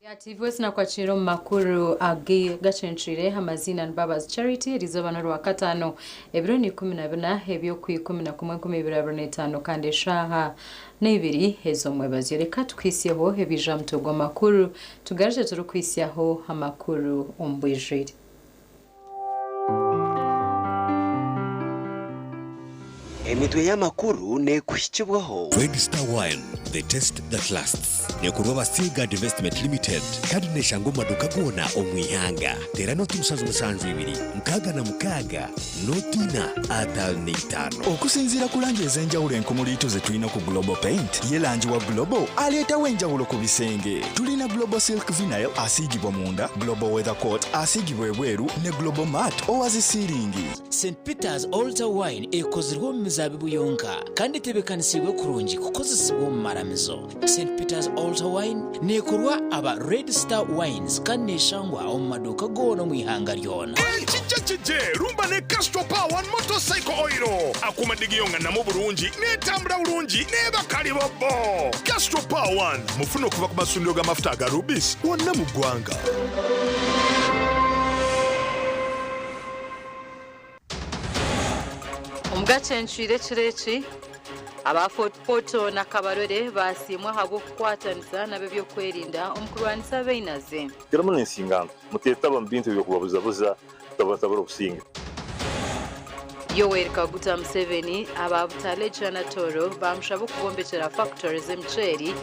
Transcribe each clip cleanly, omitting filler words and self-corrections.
Ya TV wesi nakwakira omu makuru gacencwire. Amaziina ni Babazi Charity. Erizooba n'orwakataano, ebiro ni 14 eby'okwa 11 2025, kandi eshaaha n'ibiri ez'omwebazyo. Reka tukwisyeho ebija mutwe gw'amakuru, tugarukye turikwisyaho amakuru omu bwijwire. Emitwe y'amakuru neekuhikibwaho. Red Star Wine, the taste that lasts. Neekorwa aba Seaguard Investment Limited kandi neeshangwa omu maduuka goona omu ihanga. Teera nooti 772 66 nooti 4 55. Okusinziira ku langi ez'enjawulo enkumuliitu ze tulina ku Global Paint, ye langi wa Global aleetawo enjawulo ku bisenge. Tulina Global Silk Vinyl asiigibwa munda, Global Weather Coat asiigibwa ebweru ne Global Matte owa zi siiringi. St Peter's Altar Wine ekozirwe omu mizaabibu yonka kandi etebeekanisiibwe kurungi kukozesibwa omu maramizo. St Peter's Altar Wine neekorwa aba Red Star Wines kandi neeshangwa omu maduuka goona omu ihanga ryona. Ekijja kije rumba ne Castrol Power One Motorcycle Oil. Akuuma digiyo nga namu bulungi, n'etambula bulungi n'eba kalibobbo. Castrol Power One mufune okuva ku masundiro g'amafuta aga Rubis wonna mu ggwanga. Omugacencwire ekiro eki, aba Fort Portal na Kabarole baasiimwa ahabw'okukwatanisa n'ab'ebyokwerinda omu kurwanisa abainazi. Teramu n'ensinganto, muteetaba mu bintu eby'okubabuzabuza kutabatabura obusinge. Yoweri Kaguta Museveni aba Butaleja na Toro baamushaba okubombekyera fakitori z'emiceeri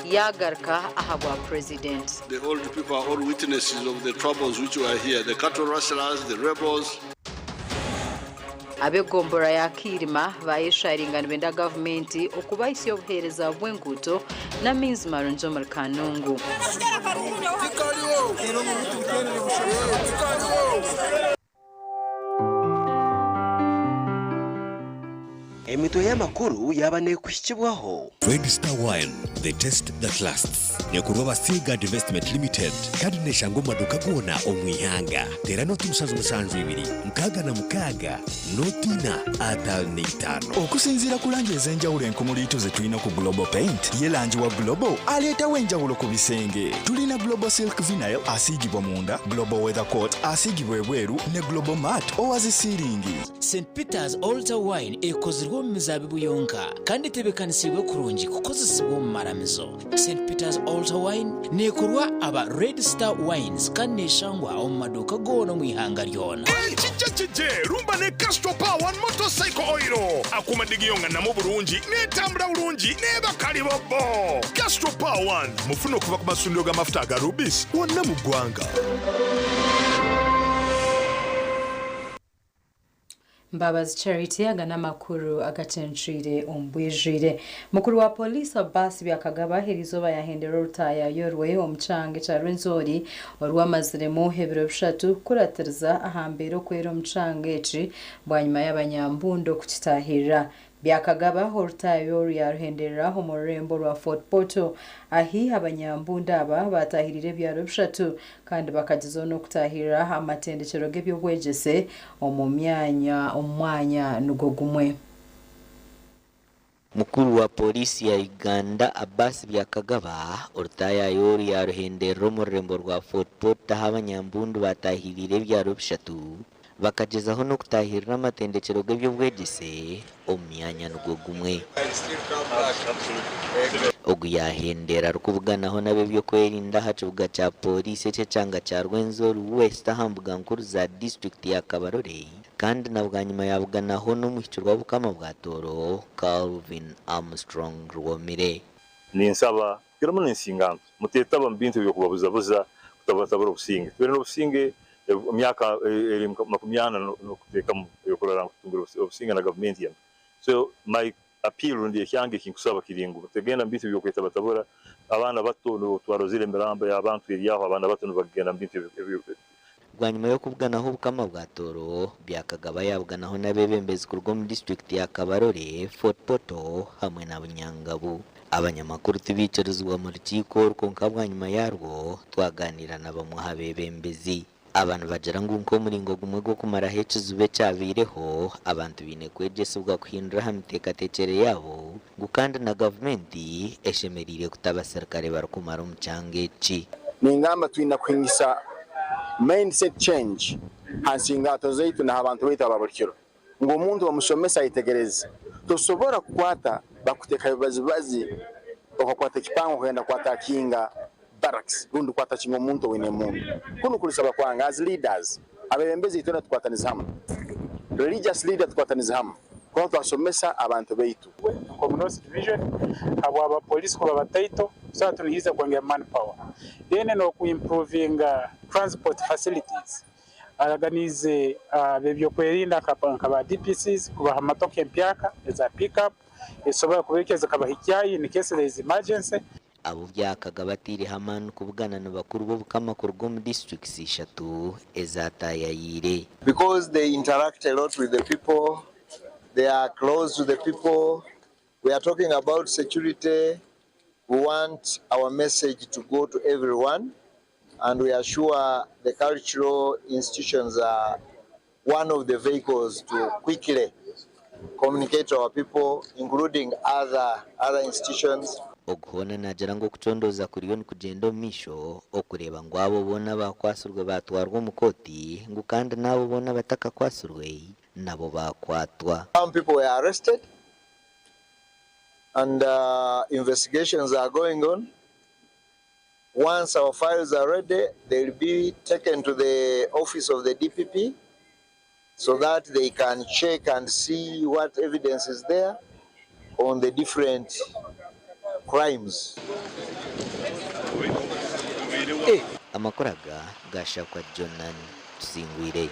yaagaruka ahabwa Purezidenti. The old people are all witnesses of the troubles which were here, the cattle rustlers, the rebels. Ab'egomborora ya Kiirima bayesharinga nibenda gavumenti okubahisya obuheereza bw'enguuto n'amaizi marungi omuri Kanungu. Emitwe y'amakuru yaaba neekuhikibwaho. Red Star Wine, the taste that lasts. Neekorwa aba Seaguard Investment Limited kandi neeshangwa omu maduuka goona omu ihanga. Teera nooti 772 66 nooti 4 55. Okusinziira ku langi ez'enjawulo enkumuliitu ze tulina ku Global Paint, ye langi wa Global aleetawo enjawulo ku bisenge. Tulina Global Silk Vinyl asiigibwa munda, Global Weather Coat asiigibwa ebweru ne Global Matte owa zi siiringi. St Peter's Altar Wine ekozirwe omu mizaabibu yonka kandi etebeekanisiibwe kurungi kukozesibwa omu maramizo. St Peter's Altar Wine neekorwa aba Red Star Wines kandi neeshangwa omu maduuka goona omu ihanga ryona. Ekijja kije rumba ne Castrol Power One Motorcycle Oil. Akuuma digiyo nga namu bulungi, n'etambula bulungi n'eba kalibobbo. Castrol Power One mufune okuva ku masundiro g'amafuta aga Rubis wonna mu ggwanga. Mbabazi Charity, aga n'amakuru agacencwire omu bwijwire. Mukuru wa Poliisi Abbas Byakagaba eriizooba yahendera orutaayaayo rwe omu kyanga ekya Rwenzori orwamaziremu ebiro bishatu kukuratiriza aha mbeera okwera omu kyanga eki bwanyima y'abanyambundo kukitaahirira. Byakagaba orutaayo oru yaruhenderera omu rurembo rwa Fort Portal ahi abanyambundu aba baatahiriire ebyaro bishatu kandi bakagizaho n'okutaahirira amatendekyero g'eby'obwegyese omu myanya omu mwanya nigwo gumwe. Mukuru wa Pooriisi ya Uganda, Abbas Byakagaba, orutaayaayo oru yaaruhenderera omu rurembo rwa Fort Portal ahu abanyambundu baataahiriire ebyaro bishatu bakagyezaho n'okutaahirira amatendekyero g'eby'obwegyese omu myanya nigwo gumwe. Ogu yaahendera arikubuganaho n'ab'eby'okwerinda aha kibuga kya Pooriisi eky'ekyanga kya Rwenzori West aha mbuga nkuru za disiturikiti ya Kabarole kandi na bwanyima yaabuganaho n'omuhikirwa Bukama bwa Tooro, Calvin Armstrong Rwomire. Ninsaba, teramu n'ensinganto, muteetaba mu bintu eby'okubabuzabuza. kutabatabura obusinge. Tubaire n'obusinge emyaka eri 40 n'okuteekamu ey'okurora ngu tutungire obusinge na gavumenti enu. So my appeal rundi ekyange ekinkusaba kiri ngu mutegenda mu bintu eby'okwetabatabura, abaana bato nibo twarozire emirambo y'abantu eri aho, abaana bato nibagenda mu bintu ebi. Bwanyima y'okubuganaho Obukama bwa Tooro, Byakagaba yaabuganaho n'abeebembezi kuruga omu disiturikiti ya Kabarole, Fort Portal hamwe na Bunyangabu. Abanyamakuru tibaikirizibwa mu rukiiko oru kwonka bwanyima yaarwo twagaaniira na bamwe aha beebembezi. Aba nibagira ngu nk'omuringo gumwe gw'okumaraho ekizibu ekyabaireho, abantu baine kwegyesibwa kuhindura aha miteekateekyere yaabo ngu kandi na gavumenti eshemereire kuta abaserukare barikumara omu kyanga eki. Ningamba twine kuhingisa mindset change ha nsingato zaitu na ha bantu baitu aba buli kiro ngu omuntu bamushomese ayetegereze. Tosobora kukwata bakutekaho ebibazibazi okakwata ekipanga okagenda kwatakinga barracks rundi kwatakinga omuntu owaine emundu. Kunu kurisaba kwange as leaders abebembezi itwena tukwatanize hamu, religious leader tukwatanize hamu kuba twasomesa abantu baitu. Nkomu North Division habwa ba police kuba bataito so hati nihiiza kwongera manpower then noku improvinga transport facilities araganiize abebyokwerinda nka ba DPCs kubaha motoka empyaka eza pick up ezisobora kubahikya zikabahikyayo in case there is emergency. Abu byakaga bataireho amaani kubugana ni bakuru b'obukama kuruga omu disiturikiti ishatu ezataayayiire. Because they interact a lot with the people, they are close to the people, we are talking about security, we want our message to go to everyone and we are sure the cultural institutions are one of the vehicles to quickly communicate to our people, including other, other institutions. Ogu hoona naagira ngu okucondooza kuriyo nikugyenda omu maisho okureeba ngu abo boona abakwatsirwe baatwarwa omu kooti ngu kandi n'abo boona abatakakwatsirwe nabo baakwatwa. Some people were arrested and investigations are going on. Once our files are ready, they will be taken to the office of the DPP so that they can check and see what evidence is there on the different crimes. Amakuru aga gaashakwa Jonan Tusingwire.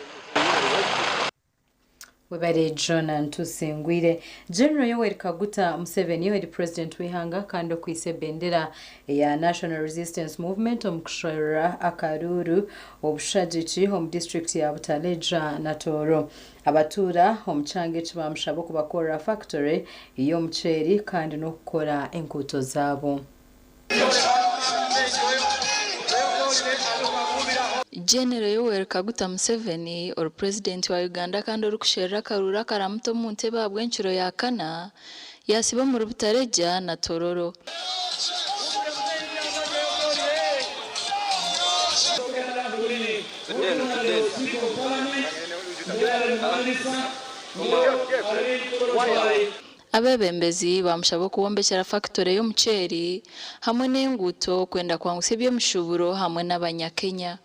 Webare Jonah Ntusingwire. General Yoweri Kaguta Museveni ori President w'eihanga kandi okwaitse ebendera eya National Resistance Movement omu kusherura akaruuru obushagiki omu disiturikiti ya Butaleja na Tooro. Abatuura omu kyanga eki baamushaba okubakorera fakitore y'omuceeri kandi n'okukora enguuto zaabo. Genero Yoweri Kaguta Museveni ori Purezidenti wa Uganda kandi orikusherura akaruuru akaramuta omu ntebe ahabw'encuro ya kana yasiba omuri Butaleja na Tororo. Abeebembezi baamushaba okuboombekyera fakitore y'omuceeri hamwe n'enguuto kwenda kwangusya eby'emishuuburo hamwe n'abanya-Kenya.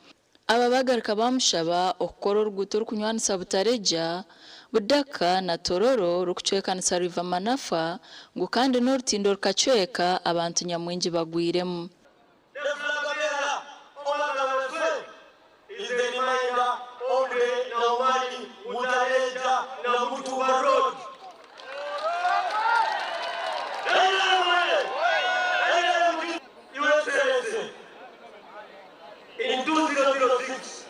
Aba baagaruka baamushaba okukora oruguuto orikunywanisa Butaleja, Budaka na Tororo rurikucwekanisa River Manafa ngu kandi n'orutindo rukacweka abantu nyamwingi bagwiremu. The flag bearer Omagaba Fred is the reminder of the Naumani Butaleja Namutumba Road. Your Excellency, in 2006,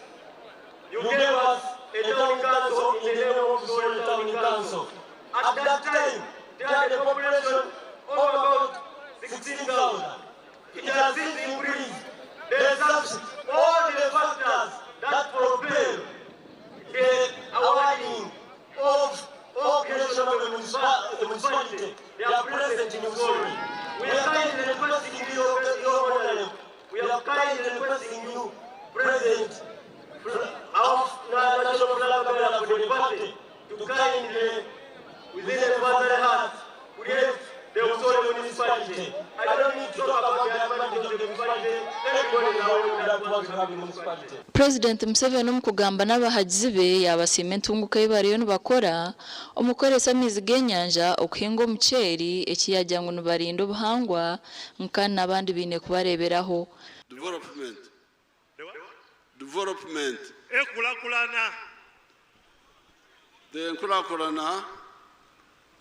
you gave us a town council in the name of Busore Town Council. At that time, they had a population of about 16,000. It has since increased. The subsidy, all the factors that propel the awarding of all creation of the municipality, they are present in Busore. We are kindly requesting you, your Honorable, we are kindly requesting you, President of National Flag Bearer for the party, to kindly, within the father heart, create the Busore municipality. I don't need to talk about the advantage of the municipality. Everybody is aware that wants to have the municipality. Purezidenti Museveni omu kugamba n'abahagizi be yaabasiima entunguka ei bariyo nibakora omu kukoresa amaizi g'enyanja okuhinga omuceeri eki yaagira ngu nibarinda obuhangwa ngu kandi n'abandi baine kubareeberaho. Development. Development. Ekulakulana. The Nkulakulana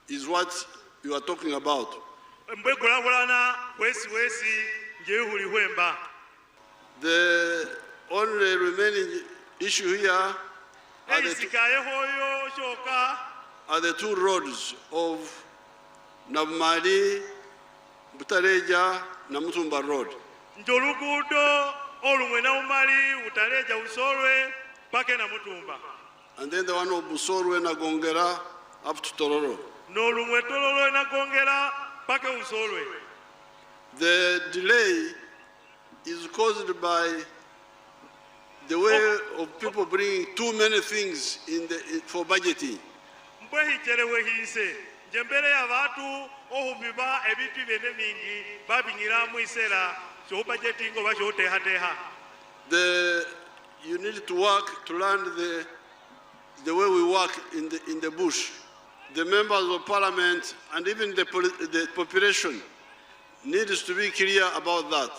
is what you are talking about. Mbwe kulakulana wesi wesi njehuli hwemba. The only remaining issue here are the, Eisikayehoyo shoka are the two roads of Nabumali, Butaleja, Namutumba Road. Njolugudo olumwe Nabumali Butaleja Busolwe pake Namutumba. And then the one of Busolwe Nagongera up to Tororo. N'olumwe Tororo Nagongera pake Busolwe. The delay is caused by the way of people bringing too many things in the, for budgeting. Mbwehicherewe hise nje mbere y'abantu ohubiba ebintu byene mingi babinyira mwisera sho budgeting oba sho tehateha. You need to work to learn the way we work in the bush. The members of parliament and even the population needs to be clear about that.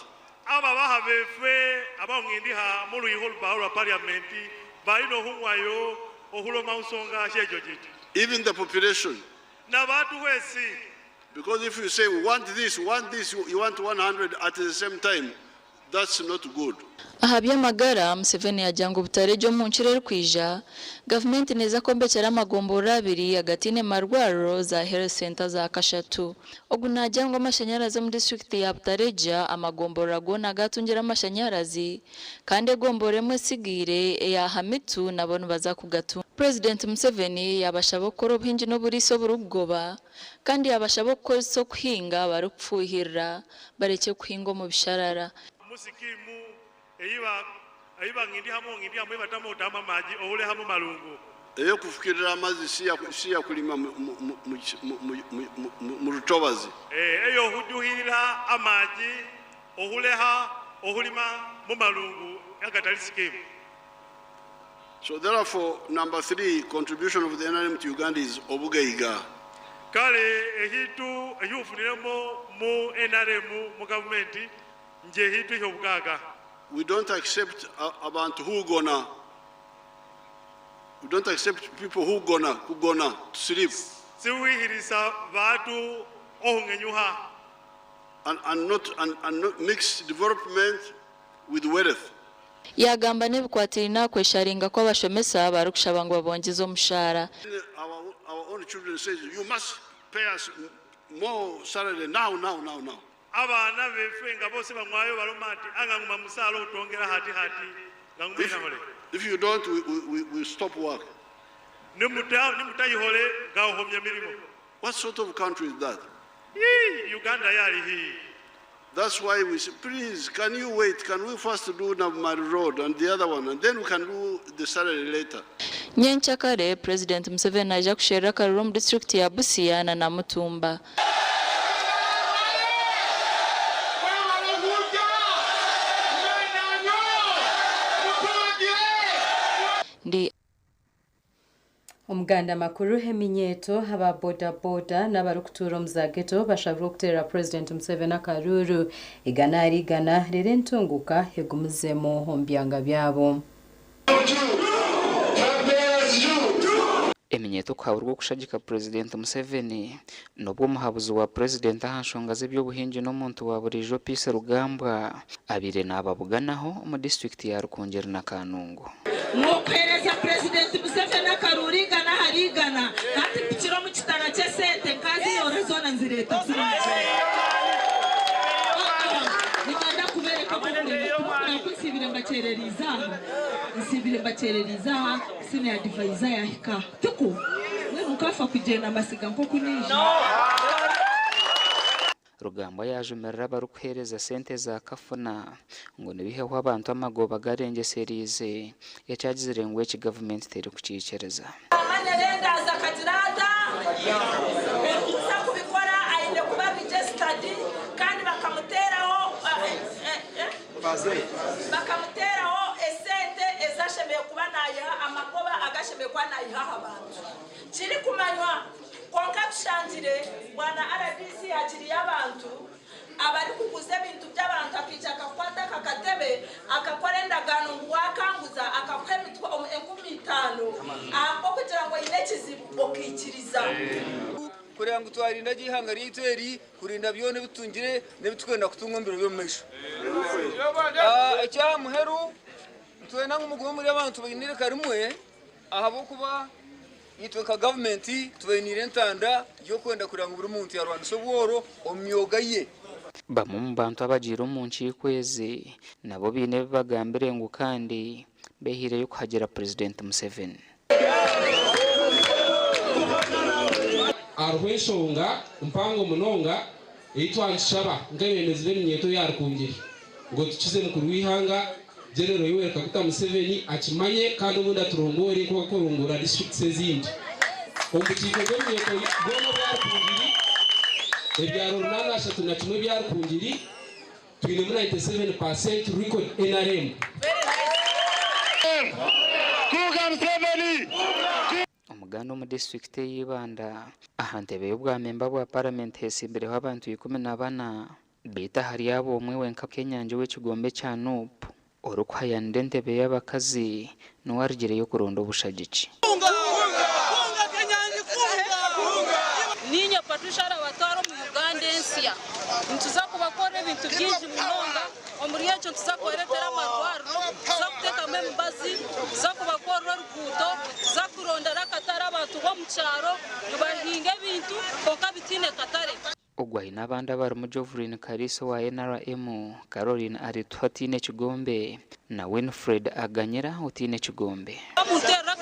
Aba baha befe abawindiha mu luyiho lubaho lwa parliament balina ohunywayo ohuloma nsonga shejo jiti. Even the population. N'abantu wesi. Because if you say we want this, we want this, you want 100 at the same time, that's not good. Aha by'amagara Museveni yagira ngu Butaleja omu nkiro erikwija gavumenti neeza kwombekyera amagomborora abiri agataine marwariro za health center za kashatu. Ogu naagira ngu amashanyarazi omu disitulikiti ya Butaleja amagomborora goona gatungire amashanyarazi kandi egombora emwe esigaire eya Hamitu nabo nibaza kugatunga. President Museveni yabashaba okukora obuhingi n'oburiisa oburikugoba kandi yabashaba okukozesa okuhinga barikufuhirira barekye kuhinga omu bisharara. Musikimu eyiba eyiba ngindi hamu ngindi hamu ibatamu utama maji oule hamu malungu. Eyo kufukirira amazzi si ya kulima mu rutobazi. Eyo hujuhira amaji ohuleha ohulima mu malungu agatali sikimu. So therefore, number 3, contribution of the NRM to Uganda is obugaiga. Kale ehitu eyufuniremo mu NRM mu government nje hitu eyobugaga. We don't accept abantu who gonna. We don't accept people who gonna, who gonna to sleep. Siwihirisa batu ohungenyuha. And not mix development with wealth. Yagamba n'ebikwatiraine kwesharinga kw'abashomesa barikushaba ngu babongyeze omushahara. Our own children says you must pay us more salary now, now, now, now. Abaana befe nga bose banywayo baloma nti anganguma musaala otongera hati hati ngangumihole. If you don't, we stop work. Nimutayihole ngawuhomya mirimo. What sort of country is that? Yee, Uganda yali hii. That's why we say, please, can you wait? Can we first do Nabumali Road and the other one, and then we can do the salary later. Nyenkyakare, President Museveni naija kusherera akaruru omu disitulikiti ya Busia na Namutumba. Ndi Omuganda makuru eminyeeto aba boda boda n'abarikutuura omu za ghetto bashabirwe okuteera President Museveni akaruru igana ahari igana reero entunguka egumizemu omu byanga byabo. Eminyeeto okuhaburwa okushagika President Museveni n'obwo omuhabuzi wa President aha nshonga z'ebyobuhingi n'omuntu wa buriijo Peace Rugambwa abaire naababuganaho omu disitulikiti ya Rukungiri na Kanungu. Mwokuhereza President Museveni akaruru igana ahari igana hati mpikire omu kitara ky'esente nkaziyora zoona nzireeta ningenda kubereka oku nsibire mbakyereriize aha nsibire mbakyereriize aha senior advisor yahika tuku mwe mukafa kugenda amasiga nk'oku niija. Rugambwa yajumirira abarikuheereza sente za kafuna ngu nibiheho abantu amagoba garengyeseriize ekyagizire ngu eki gavumenti terikukiikiriza. Amanyerendaza akagira orikuza kubikora aine kuba registered kandi bakamuteraho esente ezashemeye kuba nayiha amagoba agashemeye kuba nayiha abantu kiri kumanywa konka tushangire bwana RDC yakiriye abantu abari kuguza ebintu by'abantu akija akakwata akakatebe akakora endagaano ngu wakanguza. Okaikiriza. Kureba ngu twarinda gye eihanga ryaitu eri, kurinda byona ebi tutungire n'ebi turikwenda kutunga omu biro by'omu maisho. Eky'aha muheru, nitwenda ngu mugume muri abantu baine eiraka rimwe ahabw'okuba itwe nka gavumenti tubainiire entanda y'okwenda kureba ngu buri muntu yarwanisa obworo omu myoga ye. Bamwe omu bantu abagiire omu nkiiko ezi nabo baine ebi bagambire ngu kandi behiireyo kuhagira Purezidenti Museveni. Hariho enshonga mpango munonga ei twanitushaba nk'abeebembezi b'eminyeeto ya Rukungiri ngu otukize mukuru w'eihanga General Yoweri Kaguta Museveni akimanye kandi obundi aturongoore nk'oku arikurongoora disiturikiti ezindi. Omu bukiiko bw'eminyeeto bwona obwa Rukungiri, ebyaro 831 ebya Rukungiri, twinemu 97% record NRM. Omuganda omu disiturikiti eya Ibanda aha ntebe y'obwamemba bwa Paramenti hesimbireho abantu 14 beitu ahari abo omwe wenka Kenyangi ow'ekigombe ekya Nup orikuhayanira entebe y'abakazi niwe arugireyo kuronda obushagiki. Niinye Patricia arabatwara omu Uganda ensya. Nituza kubakorera ebintu bingi munonga. Omuri ekyo nituza kubareetera amarwariro, nituza kuteekamu emibazi, nituza kubakorera oruguuto, nituza kurondera akatare abantu b'omu kyaro nibahinga ebintu kwonka bitaine katare. Ogu aine abandi abarimu Jovrine Kaliisa owa NRM, Caroline Arituha otaine kigombe na Winfred Aganyira otaine kigombe. Munteerere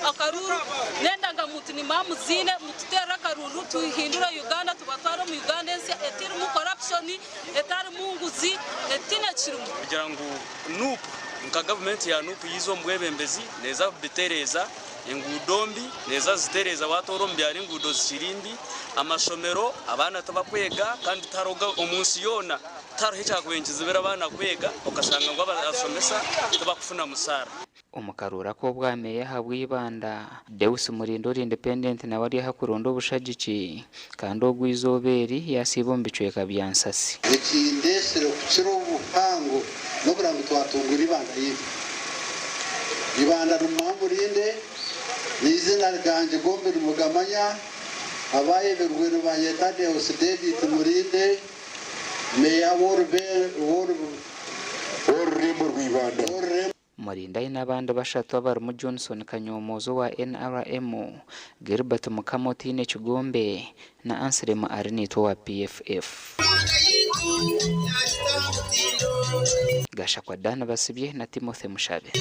akaruuru n'endangamuntu nimba muziine, mututeerere akaruuru tuhindure Uganda tubatware omu Uganda ensya etirimu corruption, etarimu nguzi, etiine kirimu. Kugira ngu NUP nka gavumenti ya NUP yiiza omu bwebembezi neeza kubitereeza enguudo mbi neeza zitereeza watoora omu byaro enguudo zikiri mbi amashomero abaana tibakwega kandi tiharoga omu nsi yoona tihariho ekyakubaire nikizibira abaana kwega okashanga ngu abashomesa tibakufuna musaara. Omu karuuru ak'obwameeya ahabw'eibanda, Deus Mulinde ori Independent nawe ari aha kuronda obushagiki kandi ogu eizooba eri yasiiba omu bicweka bya Nsasi. Ekindesire kukira obuhango n'okugira ngu twatungura Ibanda yaitu. Ibanda nimumuha Mulinde, n'eizina ryangye gombi nimugamanya, abaayebirwe nibanyeta Deus David Mulinde, meeya w'orurembo rw'Ibanda. Mulinde aine abandi bashatu abarimu Johnson Kanyomozi owa NRM, Gilbert Mukama otaine kigombe na Anselm Arinaitwe owa PFF. Gashakwa Dan Basibye na Timothy Mushabe.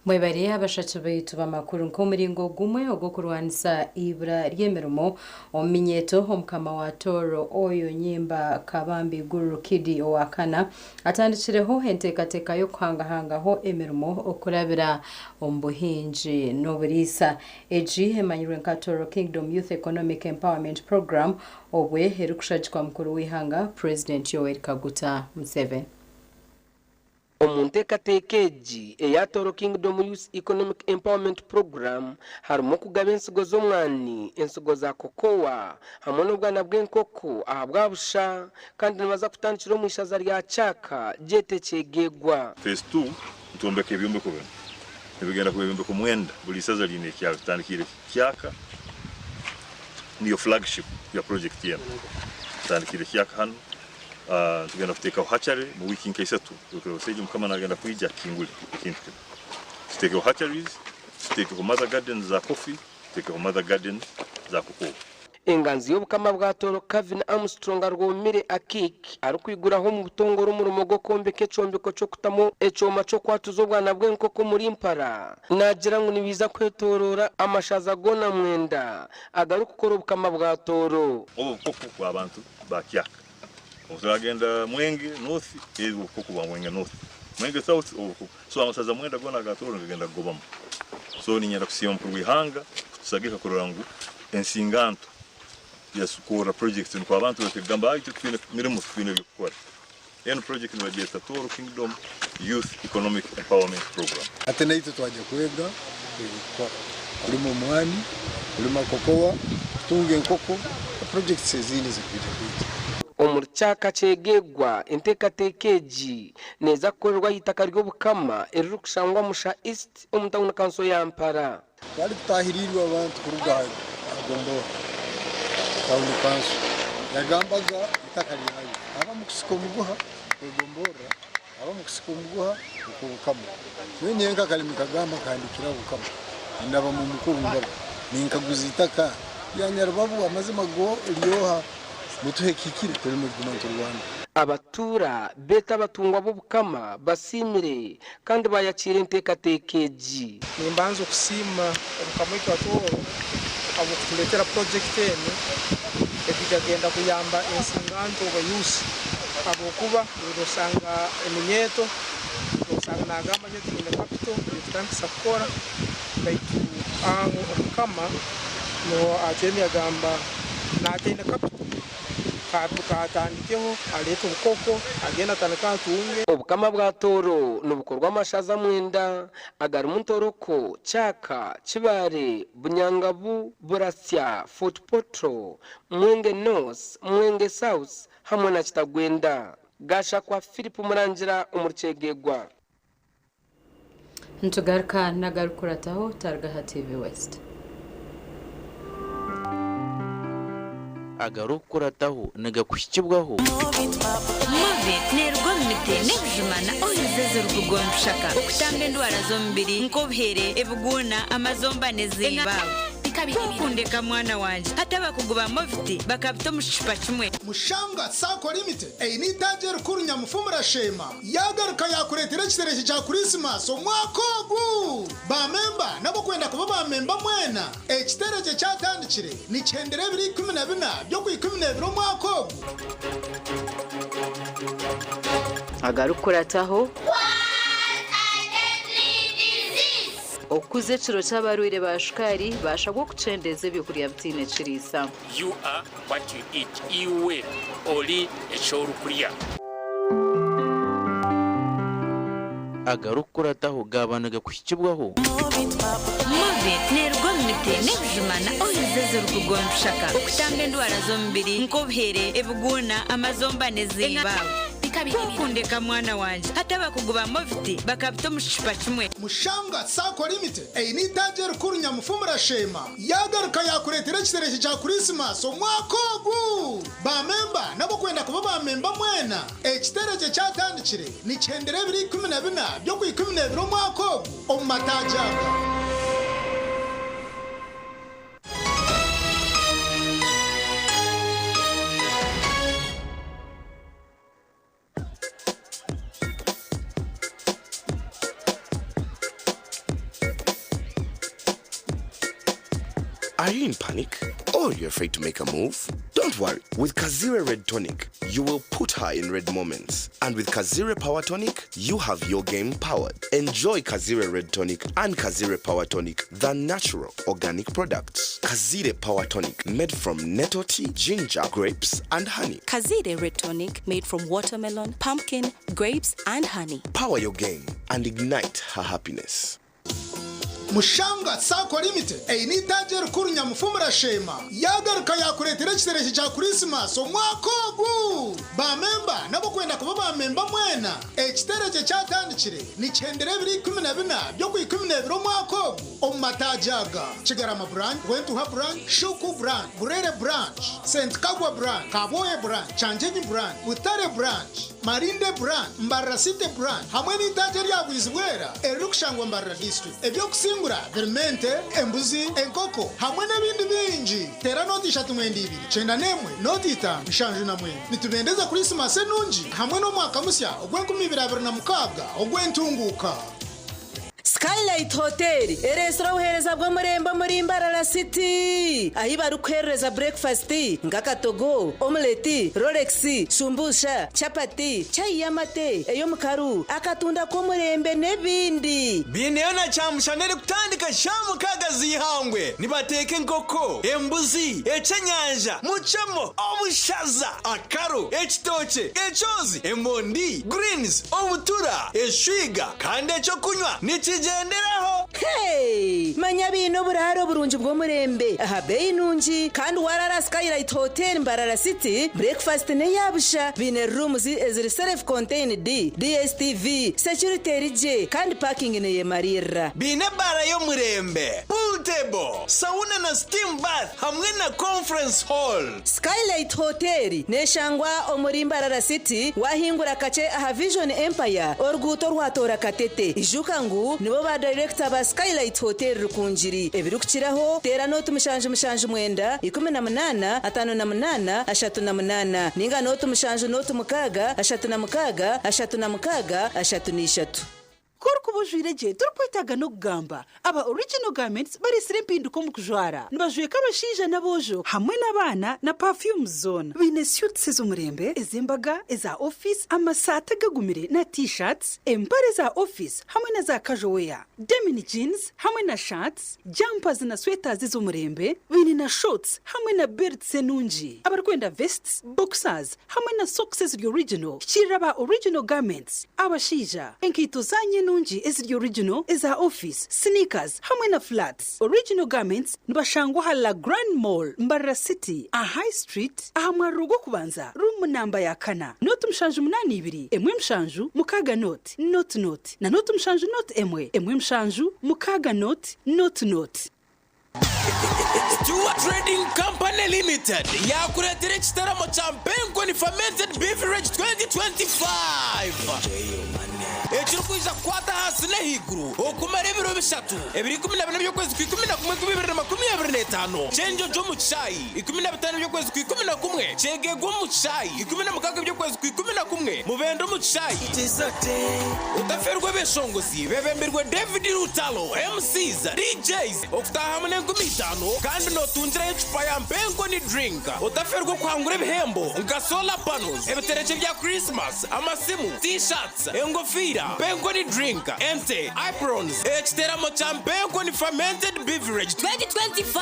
Mwebare abashatu baitu b'amakuru. Nk'omuringo gumwe ogw'okurwanisa ibura ry'emirimo omu minyeeto, omukama wa Tooro Oyo Nyimba Kabambi Guru Kidi owakana atandikireho enteekateeka y'okuhangahangaho emirimo okurabira omu buhingi n'oburiisa. Egi emanyirwe nka Tooro Kingdom Youth Economic Empowerment Program, obwe erikushagikwa mukuru w'eihanga President Yoweri Kaguta Museveni. Omu nteekateeka egi eya Tooro Kingdom Youth Economic Empowerment Program harimu okugaba ensigo z'omwani, ensigo za kokowa hamwe n'obwana bw'enkoko aha bwa busha kandi nibaza kutandikira omu ishaza rya Kyaka gyetekyegegwa. Phase 2 nitwombeka ebyombeko binu, nibigenda kuba ebyombeko 9, buli isaza liine ekyaro. Tutandikiire Kyaka, niyo flagship ya project enu. Tutandikire Kyaka hanu. Tugenda kuteekaho hatchery mu wiiki nka 3. Oseija mukama nagenda kwija akingule ekintu kinu. Tuteekeho hatcheries, tuteekeho mother gardens za coffee, tuteekeho mother gardens za cocoa. Enganzi y'obukama bwa Tooro Calvin Armstrong Arwomire Akik arikwiguraho omu butongore omurimo gw'okwombeka ekyombeko ky'okutamu ekyoma ky'okwatuza obwana bw'enkoko omuri Mpara naagira ngu nibiza kwetorora amashaza goona 9 agarikukora obukama bwa Tooro. Obu bukoko bw'abantu ba Kyaka. Obu turagenda Mwenge North, ebi obukoko bwa Mwenge North, Mwenge South obukoko. So amasaza 9 goona aga Tooro nigagenda kugobamu. So ninyenda kusiima mukuru w'ihanga kutusagika kurora ngu ensinganto yasukura project nukwo abantu bakigamba itwe twine mirimo, twine eby'okukora. Eno project nibagyeta Tooro Kingdom Youth Economic Empowerment Program. Ate naitwe twajya kwega kulima omwani, kulima kokowa, kutunga enkoko, projects ezindi zirikwija kwija. Omuri Kyaka Kyegegwa, enteekateeka egi neeza kukorerwa aha itaka ry'Obukama eririkushangwa Musha East omu tauni kanso ya Mpara. Twari tutahiriirwe abantu kuruga aha gomborora, tawuni kanso yagambaga itaka ryayo abamu kusika omuguha kwegomborora abamu kusika omuguha okw'obukama. Nyowe nyenka akarimi kagamba nkahandikira Obukama nindaba mu mukuru ngabo ninkaguza itaka rya Nyarubabu amazima go ryoha mutuhe ekihikire tureme kuguma niturwana. Abatuura beeta abatungwa b'Obukama basiimire kandi baayakiira enteekateeka egi. Nimbanza okusiima Omukama waitu Atooro ahabw'okutureetera purojekiti enu ekwija kuyamba ensinganto oba youth ahabw'okuba noshanga eminyeeto nosanga nagamba nyowe tinyine capital ey'okutandikisa kukora baitu aho Omukama niho acwiremu yagamba nataine capital Kaatandikeho areete obukoko agende atandike atunge. Obukama bwa Tooro nibukorwa amashaza mwenda agarimu Ntoroko, Kyaka, Kibaare, Bunyangabu, Buratsya, Fort Portal, Mwenge North, Mwenge South hamwe na Kitagwenda. Gashakwa Philip Murangira omuri Kyegegwa. Nitugaruka n'agarikukurataho taruga aha TV West. Agarikukurataho nigakuhikibwaho. Movit neeruga omu miti n'ebijuma na oils ezirikuruga omu bishaka okutamba endwara z'omubiri nk'obuhere, ebiguuna, amazomba n'ezindi. Kwokundeka mwana wangye hati abakugu ba Movit bakabita omu kicupa kimwe. Mushanga Sacco Limited eine eitaagi erikuru Nyamufumura Sheema yaagaruka yaakureetera ekiterekye kya Kurisimasi omwaka ogu! Baamemba n'abarikwenda kuba baamemba mwena, ekiterekye kyatandikire nikihendera ebiro 14 by'Okwikumineebiri omwaka ogu. Agarikukurataho. Okukuza ekiro ky'abarwaire ba shukaari baashabwa okukyendeeza ebyokurya bitaine kiriisa. You are what you eat, Iwe ori eki orikurya. Agarikukurataho gaaba nigakuhikibwaho. Movit neeruga omu miti n'ebijuma na oils ezirikuruga omu bishaka okutamba endwara z'omubiri nk'obuhere, ebiguuna, amazomba n'ezindi. Kwokundeka mwana wangye hati abakugu ba Movit bakabita omu kicupa kimwe. Mushanga Sacco Limited eine eitaagi erikuru Nyamufumura Sheema yaagaruka yaakureetera ekiterekye kya Kurisimasi omwaka ogu! Baamemba n'abarikwenda kuba baamemba mwena, ekiterekye kyatandikire nikihendera ebiro 14 by'Okwikumineebiri omwaka ogu omu mataagi aga. Are you in panic? Or you're afraid to make a move? Don't worry. With Kazire Red Tonic, you will put her in red moments. And with Kazire Power Tonic, you have your game powered. Enjoy Kazire Red Tonic and Kazire Power Tonic, the natural organic products. Kazire Power Tonic, made from nettle tea, ginger, grapes, and honey. Kazire Red Tonic made from watermelon, pumpkin, grapes, and honey. Power your game and ignite her happiness. Mushanga Sacco Limited eine eitaagi erikuru Nyamufumura Sheema yaagaruka yaakureetera ekiterekye kya Kurisimasi omwaka ogu! Baamemba n'abarikwenda kuba baamemba mwena, ekiterekye kyatandikire nikihendera ebiro 14 by'Okwikumineebiri omwaka ogu omu mataagi aga, Kigarama Branch, Rwentuha Branch, Shuku Branch, Burere Branch, St Kagwa Branch, Kabwohe Branch, Kyanjenyi Branch, Butare Branch, Marinde Branch, Mbarara City Branch hamwe n'eitaagi erya Bwizibwera eririkushangwa Mbarara District. Eby'okusingura birimu ente, embuzi, enkoko hamwe n'ebindi bingi. Teera nooti ishatu mwenda ibiri, 91, nooti itaano, 79. Nitubendeza Kurisimasi enungi hamwe n'omwaka musya ogw'enkumi ibiri abiri na mukaaga ogw'entunguuka. Skylight Hotel ereetsire obuheereza bw'omurembe omuri Mbarara City ahu barikuheereza breakfast nk'akatogo, omelette, rolex, shumbusha, chapati, chai y'amate, ey'omukaru, akatunda k'omurembe n'ebindi. Biineyo na kyamushana erikutandika shaaha mukaaga z'eihangwe. Nibateeka enkoko, embuzi, ekyenyanja, mucemo, obushaza, akaro, ekitookye, ekyozi, emondi, greens, obutura, eshwiga kandi ekyokunywa nikigyenda. Tugenderaho. Hey! Manya biine oburaro oburungi bw'omurembe aha beeyi nungi kandi warara Skylight Hotel Mbarara City breakfast neyabusha biine rooms eziri self contained DSTV security erigye kandi parking neyemarira. Biine ebara y'omurembe, pool table, sauna na steam bath hamwe na conference hall. Skylight Hotel neshangwa omuri Mbarara City wahingura kache aha Vision Empire oruguuto rwatora Katete. Ijuka ngu nibo ba director ba Skylight Hotel Rukungiri. Ebirikukiraho teera nooti 779 18 58 38 ninga nooti 7 nooti 6 36 36 33. Korukuba ojwire gye turikwetaaga n'okugamba aba Original Garments bareetsire empinduka omu kujwara nibajweka abashaija n'aboojo hamwe n'abaana na perfumes zoona. Baine suits ez'omurembe, ez'embaga, eza ofiisi, amasaati agagumire na t-shirts, empare za ofiisi hamwe na za casual wear, denim jeans hamwe na shirts, jumpers na sweaters ez'omurembe, baine na shorts hamwe na belts enungi. Abarikwenda vests, boxers hamwe na socks eziri original, hikiirira aba Original Garments. Abashaija, enkaito zanyu enungi eziri original, eza ofiisi, sneakers hamwe na flats. Original Garments nibashangwa aha La Grande Mall, Mbarara City, aha High Street, aha mwariro gw'okubanza, room namba ya kana, nooti 782 1 7 6 0 0 0 na nooti 7 0 1 1 7 6 0 0 0. Stewart Trading Company Limited yakureetera ekitaramo kya Mpenkoni Fermented Beverage 2025 ekirikwija kukwata ahansi n'ahaiguru okumara ebiro bishatu ebiri 14 by'okwezi kwa 11 2025 Kyenjojo omu kishaayi 15 by'okwezi kwa 11 Kyegegwa omu kishaayi 16 by'okwezi kwa 11 Mubende omu kishaayi Otaferwa ebeshongozi bebembirwe David Lutalo, MCs, DJs, okutaahamu n'enkumi itaano kandi nootungirayo ecupa ya Mpenkoni Drink. Otaferwa okuhangura ebihembo nka solar panels, ebiterekye bya Christmas, amasimu, T-shirts, engofiira, Mpenkoni Drink, ente, aprons, ekiteramo kya Mpenkoni Fermented Beverage 2025.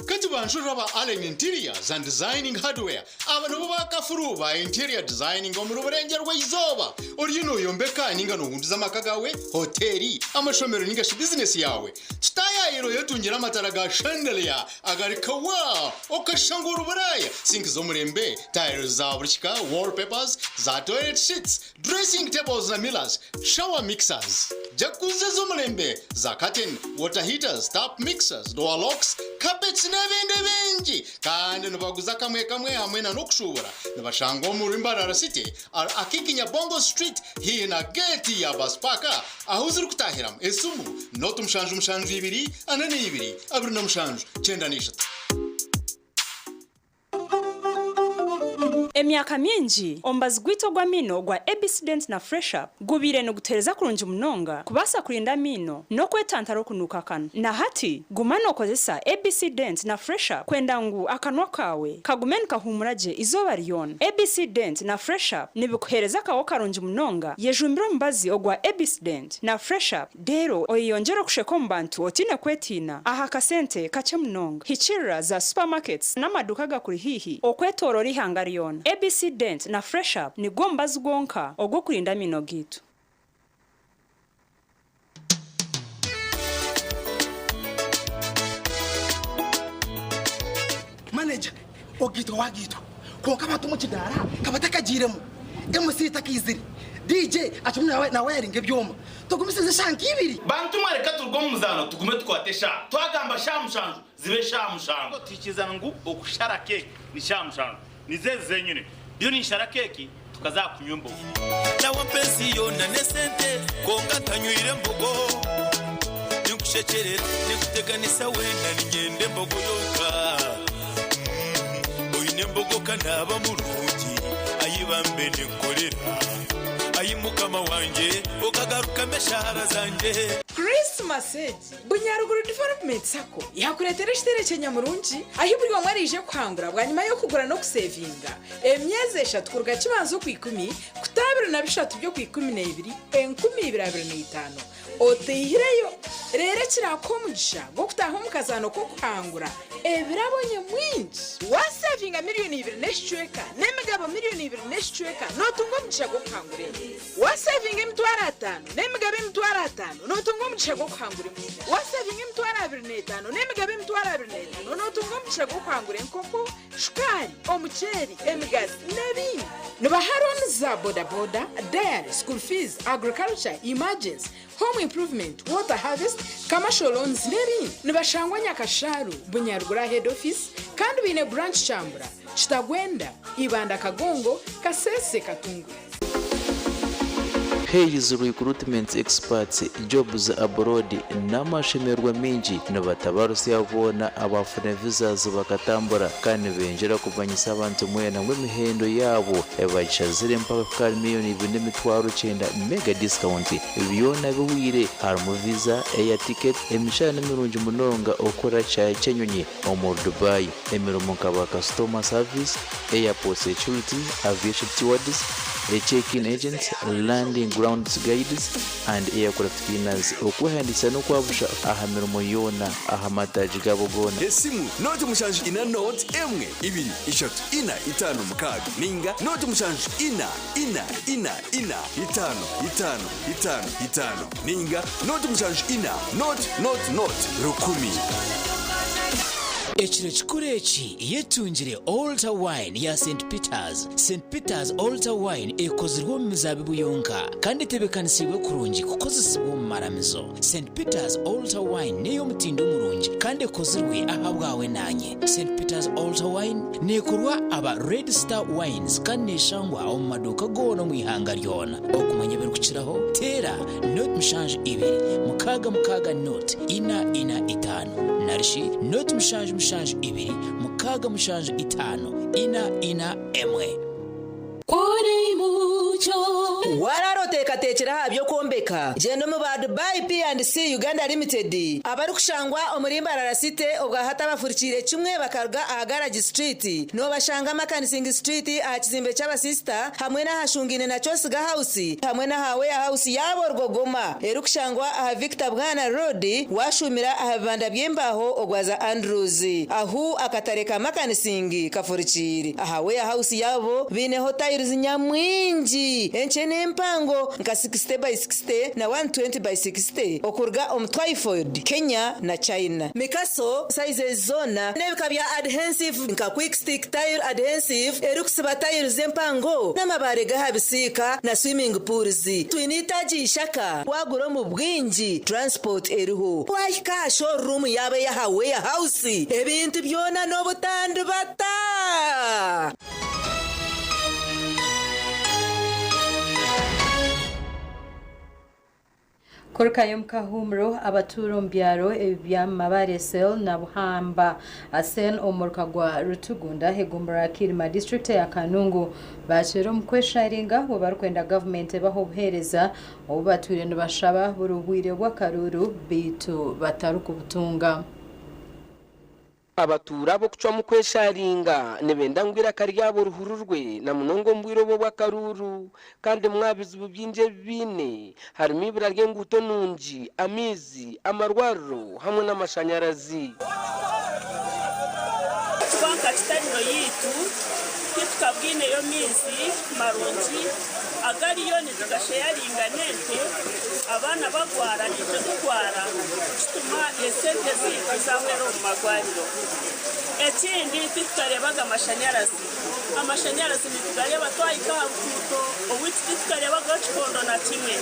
Kati banjurira aba Allen Interiors and Designing Hardware Aba nibo bakafuru ba interior designing omuri Burengyerwa-izooba. Oriyo nooyombeka ninga noohunduza amaka gaawe, hoteeri, amashomero ninga shi bizinesi yaawe? Kitaayaayire oyetungire amatara ga chandelier agari kawa okashusha ngu ori Buraaya, sinki z'omurembe, tiles za buri kika, wallpapers, za toilet sheets, dressing tables na mirrors, shower mixers, jacuzzi ez'omurembe, za curtain, water heaters, tap mixers, door locks, carpets n'ebindi bingi. Kandi nibaguza kamwe kamwe hamwe na n'okushuubura. Nibashangwa omuri Mbarara City, Akiki Nyabongo Street haihi na geeti ya bus park ahu zirikutahiramu. Esimu, nooti 7 7 2 42 27 93. Emyaka mingi, omubazi gwaitu ogw'amaino ogwa ABC Dent na Fresh Up gubaire nigutuheereza kurungi munonga kubaasa kurinda amaino n'okwetantara okunuuka akanwa. Na hati, guma nookozesa ABC Dent na Fresh Up kwenda ngu akanwa kaawe kagume nikahuumura gye eizooba ryona. ABC Dent na Fresh Up nibikuheereza akaho karungi munonga. Yejumbire omubazi ogwa ABC Dent na Fresh Up reero oyeyongyere okusheka omu bantu otaine kwetiina aha kasente kakye munonga. Hikiirira za supermarkets n'amaduuka agakuri haihi okwetooroora eihanga ryona. ABC Dent na Fresh Up nigwo mubazi gwonka ogw'okurinda amaino gaitu. Manager, Ogaitwa wagaitwa kwonka abantu omu kidaara ka batakagiiremu, MC takaizire, DJ akirimu nawayaringa ebyoma. Tugumisirize eshaaha nka ibiri. Bantu mwe reka turuge omu muzaano tugume tukwate eshaaha. Twagamba shaaha mushanju zibe shaaha mushanju. Tuhikirizana ngu okushara keeki ni shaaha mushanju. Nizo ezi zenyine. Ndiyo ninshara keeki tukaza aha kunywa embogo. Nawe ensi yoona n'esente kwonka ntanywire mbogo. Ninkushekyerera ninkuteganisa weena niinyenda embogo yonka. Oine embogo ka naaba murungi ayi bambe ninkukorera. Ayi mukama wangye okagarukamu eshaara zangye. Christmas egi, Bunyaruguru Development Sacco yakureetera ekiterekye nyamurungi ahi buri omwe araije kuhangura bwanyima y'okugura n'okusevinga emyezi eshatu kuruga Kibanza Okwikumi kuta 23 by'Okwikumi n'ebiri 2025 otaihireyo. Reero ekirakuha omugisha gw'okutaaha omu kazaano k'okuhangura ebirabo nyamwingi. Waasevinga 2,000,000 n'emigabo 2,000,000 n'ekicweka nootunga omugisha gw'okuhangura ente. Waasevinga 500,000 n'emigabo 500,000 nootunga omugisha gw'okuhangura embuzi. Waasevinga 25,000 n'emigabo 25,000 nootunga omugisha gw'okuhangura enkoko, shukaari, omuceeri, emigazi n'ebindi. Nibaha looni za bodaboda, dairy, school fees, agriculture, emergency, home improvement, water harvest, commercial loans n'ebindi. Nibashangwa Nyakasharu, Bunyaruguru aha head office kandi baine branch Kyambura, Kitagwenda, Ibanda Kagongo, Kasese, Katunguru. Hays Recruitment Experts Jobs Abroad n'amashemererwa maingi nibatabarusya boona abaafuna visas bakatambura kandi nibengyera kumanyisa abantu mwena ngu emihendo yaabo bagishazire mpaka kuhika ahari 2,900,000 mega discount byona bihweire harimu visa, air ticket, emishara nimirungi munonga okukora kishaayi ky'enyonyi omuri Dubai, emirimo nka ba customer service, airport security, aviation stewards, check-in agents, landing grounds guides and aircraft cleaners. Okwehandiikisa n'okwabusha aha mirimo yoona aha mataagi gaabo goona. Esimu, 074 1 2 3 4 5 6 ninga 074 4 4 4 5 5 5 5 ninga 074 0 0 0 1000. Ekiro kikuru eki yetungire Altar Wine ya St Peters. St Peters Altar Wine ekozirwe omu mizaabibu yonka kandi etebeekanisiibwe kurungi kukozesibwa omu maramizo. St Peters Altar Wine n'ey'omutindo murungi kandi ekozirwe ahabwawe naanye. St Peters Altar Wine neekorwa aba Red Star Wines kandi neeshangwa omu maduuka goona omu ihanga ryona. Okumanya ebirikukiraho, teera 072 66 0 4 4 5 narishi 0 7 7 2 6 7 5 4 4 1. Waaraara oteekateekire aha by'okwombeka? Gyenda omu ba Dubai P&C Uganda Limited abarikushangwa omuri Mbarara City obwa hati abafurikiire kimwe bakaruga aha Garage Street. Noobashanga Makanising Street aha kizimbe ky'abasisita hamwe n'ahashungaine na Kyosiga House hamwe n'aha Warehouse yaabo Rwogoma erikushangwa aha Victor Bwana Road waashuumira aha bibanda by'embaaho ogwaza Andrews ahu akatare ka Makanising kafurikiire. Aha Warehouse yaabo baineho tiles nyamwingi enkye n'empango nka 60 by 60 na 120 by 60 okuruga omu Twyford, Kenya na China. Mikaso sizes zoona n'ebika bya adhensive nka Quick Stick Tile Adhensive erikusiba tiles empango n'amabaare g'aha bisiika na swimming pools. Twine eitaagi Ishaka waagura omu bwingi transport eriho. Waahika aha showroom yaabo ey'aha Warehouse ebintu byona n'obutandibata. Kurukayo omu kahuumuro, abatuura omu byaro ebya Mabare Cell na Buhamba Cell omu muruka gwa Rutugunda egomborora ya Kiirima disiturikiti eya Kanungu baakyera omu kwesharinga obwo barikwenda gavumenti ebahe obuheereza obu batwire nibashaba buri bwire bw'akaruuru beitu batarikubutunga. Abatuura ab'okucwamu kwesharinga nibenda ngu eiraka ryabo rihururwe na munonga omu bwire obu obw'akaruuru kandi bimwe aha bizibu bingi ebi baine harimu eibura ry'enguuto nungi, amaizi, amarwariro hamwe n'amashanyarazi. Kuba nka kitariro yaitu titukabwineyo maizi marungi agariyo nitugasheyaringa n'ente, abaana bagwara naitwe tugwara kituma esente zaitu zahwera omu marwariro. Ekindi titukareebaga mashanyarazi, amashanyarazi nitugareeba twahika aha ruguuto owaitu titukareebagaho kikondo na kimwe.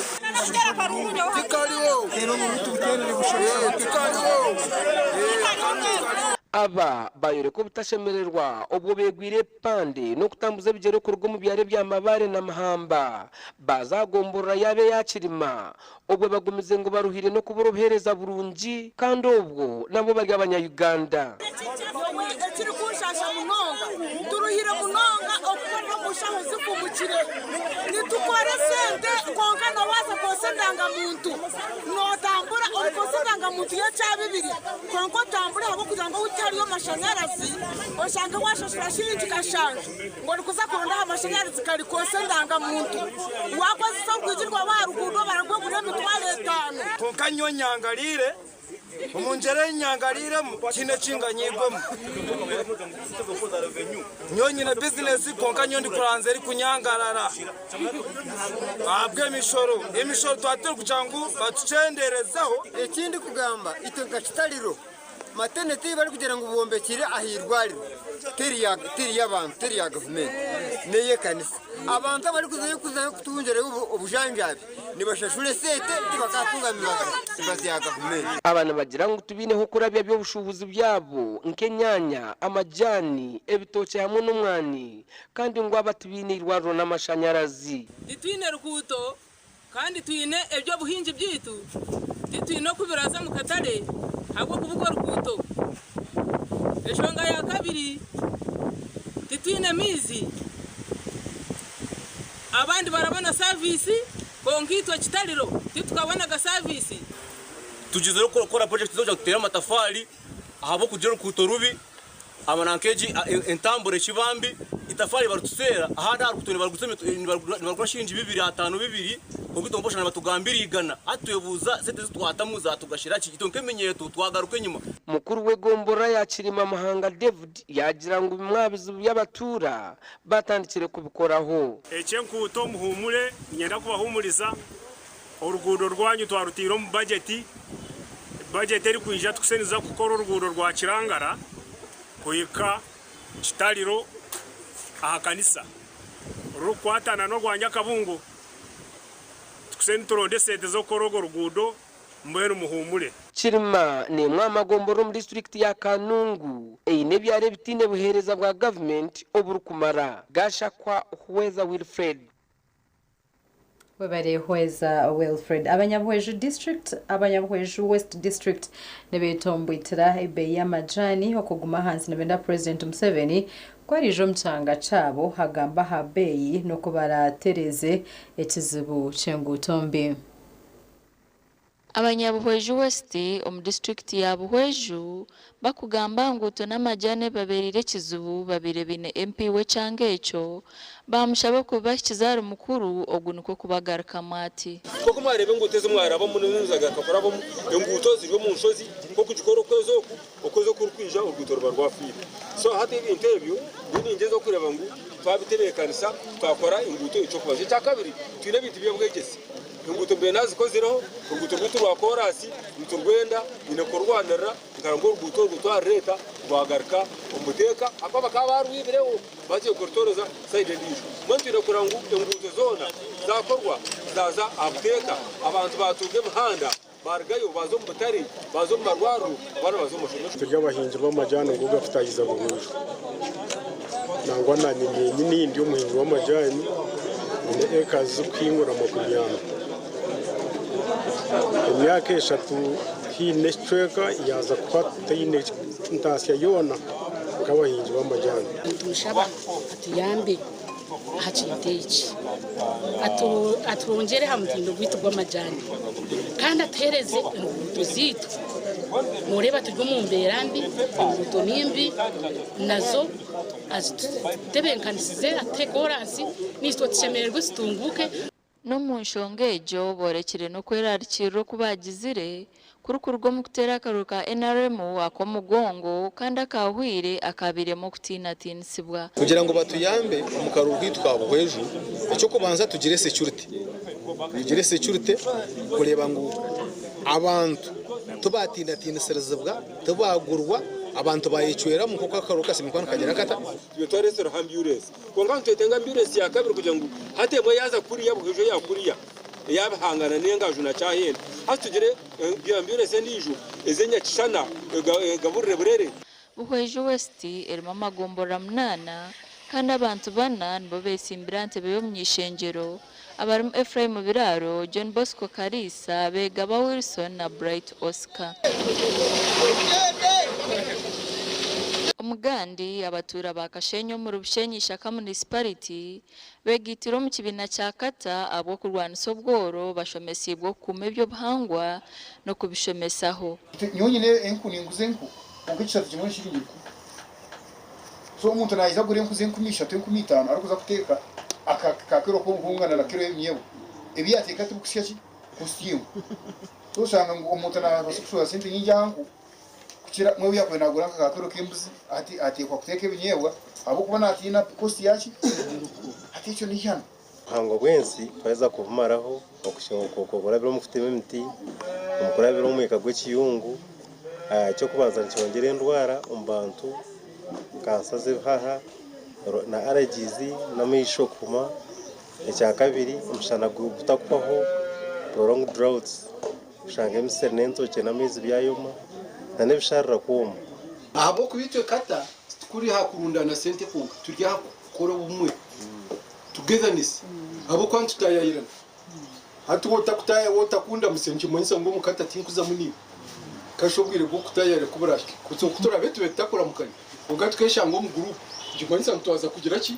Aba bayoreka obutashemererwa obwo beegwire ebipande n'okutambuza ebigyere kuruga omu byaro ebya Mabare na Muhamba baaza aha gomborora yaabo eya Kirima obwo bagumize ngu baruhire n'okubura obuheereza burungi kandi obwo nabo bari abanya-Uganda. Nyowe ekirikunshasha munonga, turuhire munonga okukorera omu nshaho zifumukire. Nitukora esente kwonka noobaasa kwotsya endangamuntu, nootambura orikwotsya endangamuntu y'ekyabibiri kwonka otambure ahabw'okugira ngu ahu tihariyo mashanyarazi oshange waashashura shiringi kashanju ngu orikuza kuronda aha mashanyarazi kari kwotsya endangamuntu. Waakozesa orwigi rwawe aha ruguudo barakwegurira 50,000. Konka nyowe nyangarire omu ngyera ei nyangariremu tihaine ekinganyigwemu. Nyowe nyine bizinesi kwonka nyowe ndikuranzya erikunyangarara ahabw'emishoro. Emishoro twaba turikugira ngu batukyenderezeho. Ekindikugamba itwe nka Kitariro Maternity ei barikugira ngu bombekire aha irwariro teri y'abantu, teri ya gavumenti, n'ey'ekanisa. Abantu abarikuzayo kuzayo kutungyerayo obujanjaabi nibashashura esente tibakatunga mibazi ya gavumenti. Aba nibagira ngu tibaine h'okurabya by'obushuubuzi byabo nk'enyaanya, amajaani, ebitookye hamwe n'omwani kandi ngu aba tibaine eirwariro n'amashanyarazi. Titwine ruguuto Kandi twine eby'obuhingi byaitu, titwine oku biraza omu katare ahabw'okubuga oruguuto. Enshonga ya kabiri, titwine maizi. Abandi barabona saviisi kwonka itwe Kitariro titukabonaga saviisi. Tugyezire kukora purojekiti z'okugira ngu tuteere amatafaari ahabw'okugira oruguuto rubi. Nanka egi entambura ekiba mbi, itafaari barituseera ahandi aha ruguuto nibarigura shiringi bibiri ataano bibiri kwonka itwe oshanga nibatugambira igana. Hati twebuuza sente ezi twatamu zatugashira ki? Itwe nk'eminyeeto twagaruka enyima. Mukuru w'egomborora ya Kirima Muhanga David yaagira ngu bimwe aha bizibu by'abatuura batandikire kubikoraho. Eky'enkuuto muhuumure, niinyenda kubahuumuriza, oruguudo rwanyu twarutaire omu bajeti. Bajeti erikwija tukuseniza kukora oruguudo rwa Kirangara kuhika Kitariro aha kanisa orurikukwatana n'orwa Nyakabungo. Tukuseni nituronda esente z'okukora orwo ruguudo mbwenu muhuumure. Kirima n'emwe aha magombolola omu disiturikiti ya Kanungu eine ebyaro ebitaine buheereza bwa gavumenti oburikumara. Gashakwa Hweza Wilfred. Webare Hweza Wilfred. Abanyabuhweju district Abanyabuhweju West district nibetomboitira ebeeyi y'amajaani okuguma ahansi nibenda Purezidenti Museveni ku ariija omu kyanga kyabo agambe aha beeyi n'oku baratereeze ekizibu ky'enguuto mbi. Abanyabuhweju West omu disiturikiti ya Buhweju bakugamba ngu enguuto n'amajaani ebibabereire ekizibu babaire baine MP w'ekyanga ekyo bamushaba okubibahikiza ahari mukuru ogu nikwo kubagarukamu ati. Nk'oku mwareeba enguuto ezi mwarabamu n'ezagaruka kurabamu, enguuto ziri omu nshozi, nk'okugikora okwezi oku, okwezi okurikwija oruguuto ruba rwafiire. So hati ebintu ebyo nyowe ningyezaho kureeba ngu twabitebeekanisa twakora enguuto eky'okubanza. Ekyakabiri, twine ebintu by'obwegyese. Enguuto mbaire nazikozireho, oruguuto rwaitu rwa koraasi niturwenda, nyine kururwanirira nkareba ngu oruguuto orwo twarureeta rwagaruka omu buteeka ahakuba bakaba barwibireho bagiire kurutooreza sayidi endiijo. Mbwenu twine kureba ngu enguuto zoona zaakorwa zaaza aha buteeka, abantu baatunga emihanda baarugayo baaza omu butare, baaza omu marwariro, abaana baaza omu mashomero. Turi abahingi b'amajaani ngu gakutaahiza Buhweju. Nangwa naanye nyenyini ndi omuhingi w'amajaani, nyine eka zirikuhingura 40. Emyaka eshatu haihi n'ekicweka yaaza kuhwa tutaine ntaasya yoona nk'abahingi b'amajaani. Nitumushaba atuyambe aha kintu eki, atwongyere aha mutindo gwaitu gw'amajaani kandi atuheereze enguuto zaitu. Nooreeba turi omu mbeera mbi, enguuto ni mbi nazo azitutebenkanisize atuhe koraansi naitwe tushemererwe tutunguuke. N'omu nshonga egyo, boorekire n'okwerarikirira oku baagizire kurikuruga omu kuteera akaruru ka NRM ak'omugongo kandi akaahweire akaabairemu okutiinatiinisibwa. Kugira ngu batuyambe omu karuru kaitu ka Buhweju, eky'okubanza tugire security, tugire security kureeba ngu abantu tibaatiinatiinisirizibwa, tibaagurwa, abantu baayecweramu nk'oku akaruru kashemereire kuba nikagira kata. Itwe twaretsireho ambyurensi kwonka nitwetenga ambyurensi ya kabiri kugira ngu hati emwe yaaza kuriya Buhweju eya kuriya eya Bihangana n'Engaju na Kyahenda hati tugire ambyurensi endiijo ez'enyakishana egaburire Burere. Buhweju West erimu amagomborora munaana kandi abantu bana nibo betsimbire aha ntebe y'omuny'ishengyero abarimu Ephraim Biraro, John Bosco Kariisa, Begaba Wilson na Bright Oscar. Omugandi, abatuura ba Kashenyi omuri Bushenyi Ishaka Munisipariti begaitire omu kibiina kya Kata ahabw'okurwanisa obworo bashomesiibwe okukuuma eby'obuhangwa n'okubishomesaho. Nyowe nyine enku ninguza enku kwonka ekishatu kimwe ni shiringi rukumi. So omuntu naija agure enku z'enkumi ishatu enkumi itaano arikuza kuteeka aka ka kiro k'obuhunga na kiro y'ebinyeebwa. Ebi yaateeka tibikutsya ki? Kusya enku. So oshanga ngu omuntu nabaasa kushohoza sente nyingi aha nku kukira mbwenu yakubaire nagura nka kakiro k'embuzi hati ateekwa kuteeka ebinyeebwa ahabw'okuba natiina cost yaki hati ekyo n'eihano. Obuhangwa bw'ensi twaheza kubumaraho okurabira omu kutema emiti, omu kurabira omu mwika gw'ekiyungu. Eky'okubanza nikyongyera endwara omu bantu, kansa z'ebihaha na allergies n'amaisho kuhuma. Ekyakabiri omushana gutakuhwaho, prolonged droughts, kushanga emisiri n'entookye n'amaizi byayoma n'ebisharira kwoma. Ahabw'okuba itwe kata titukuri aha kurundaana sente kwonka, turi aha kukora obumwe, togetherness, ahabw'okuba nitutaayayirana. Hati waaba otakunda musiri nikimanyisa ngu omu kata tinkuzamu naiwe. Kasha obwire bw'okutaayayira ku buraahike, ku turaabe tube tutakuramukanya kwonka tukeshanga omu guruupu, nikimanyisa ngu twaza kugira ki?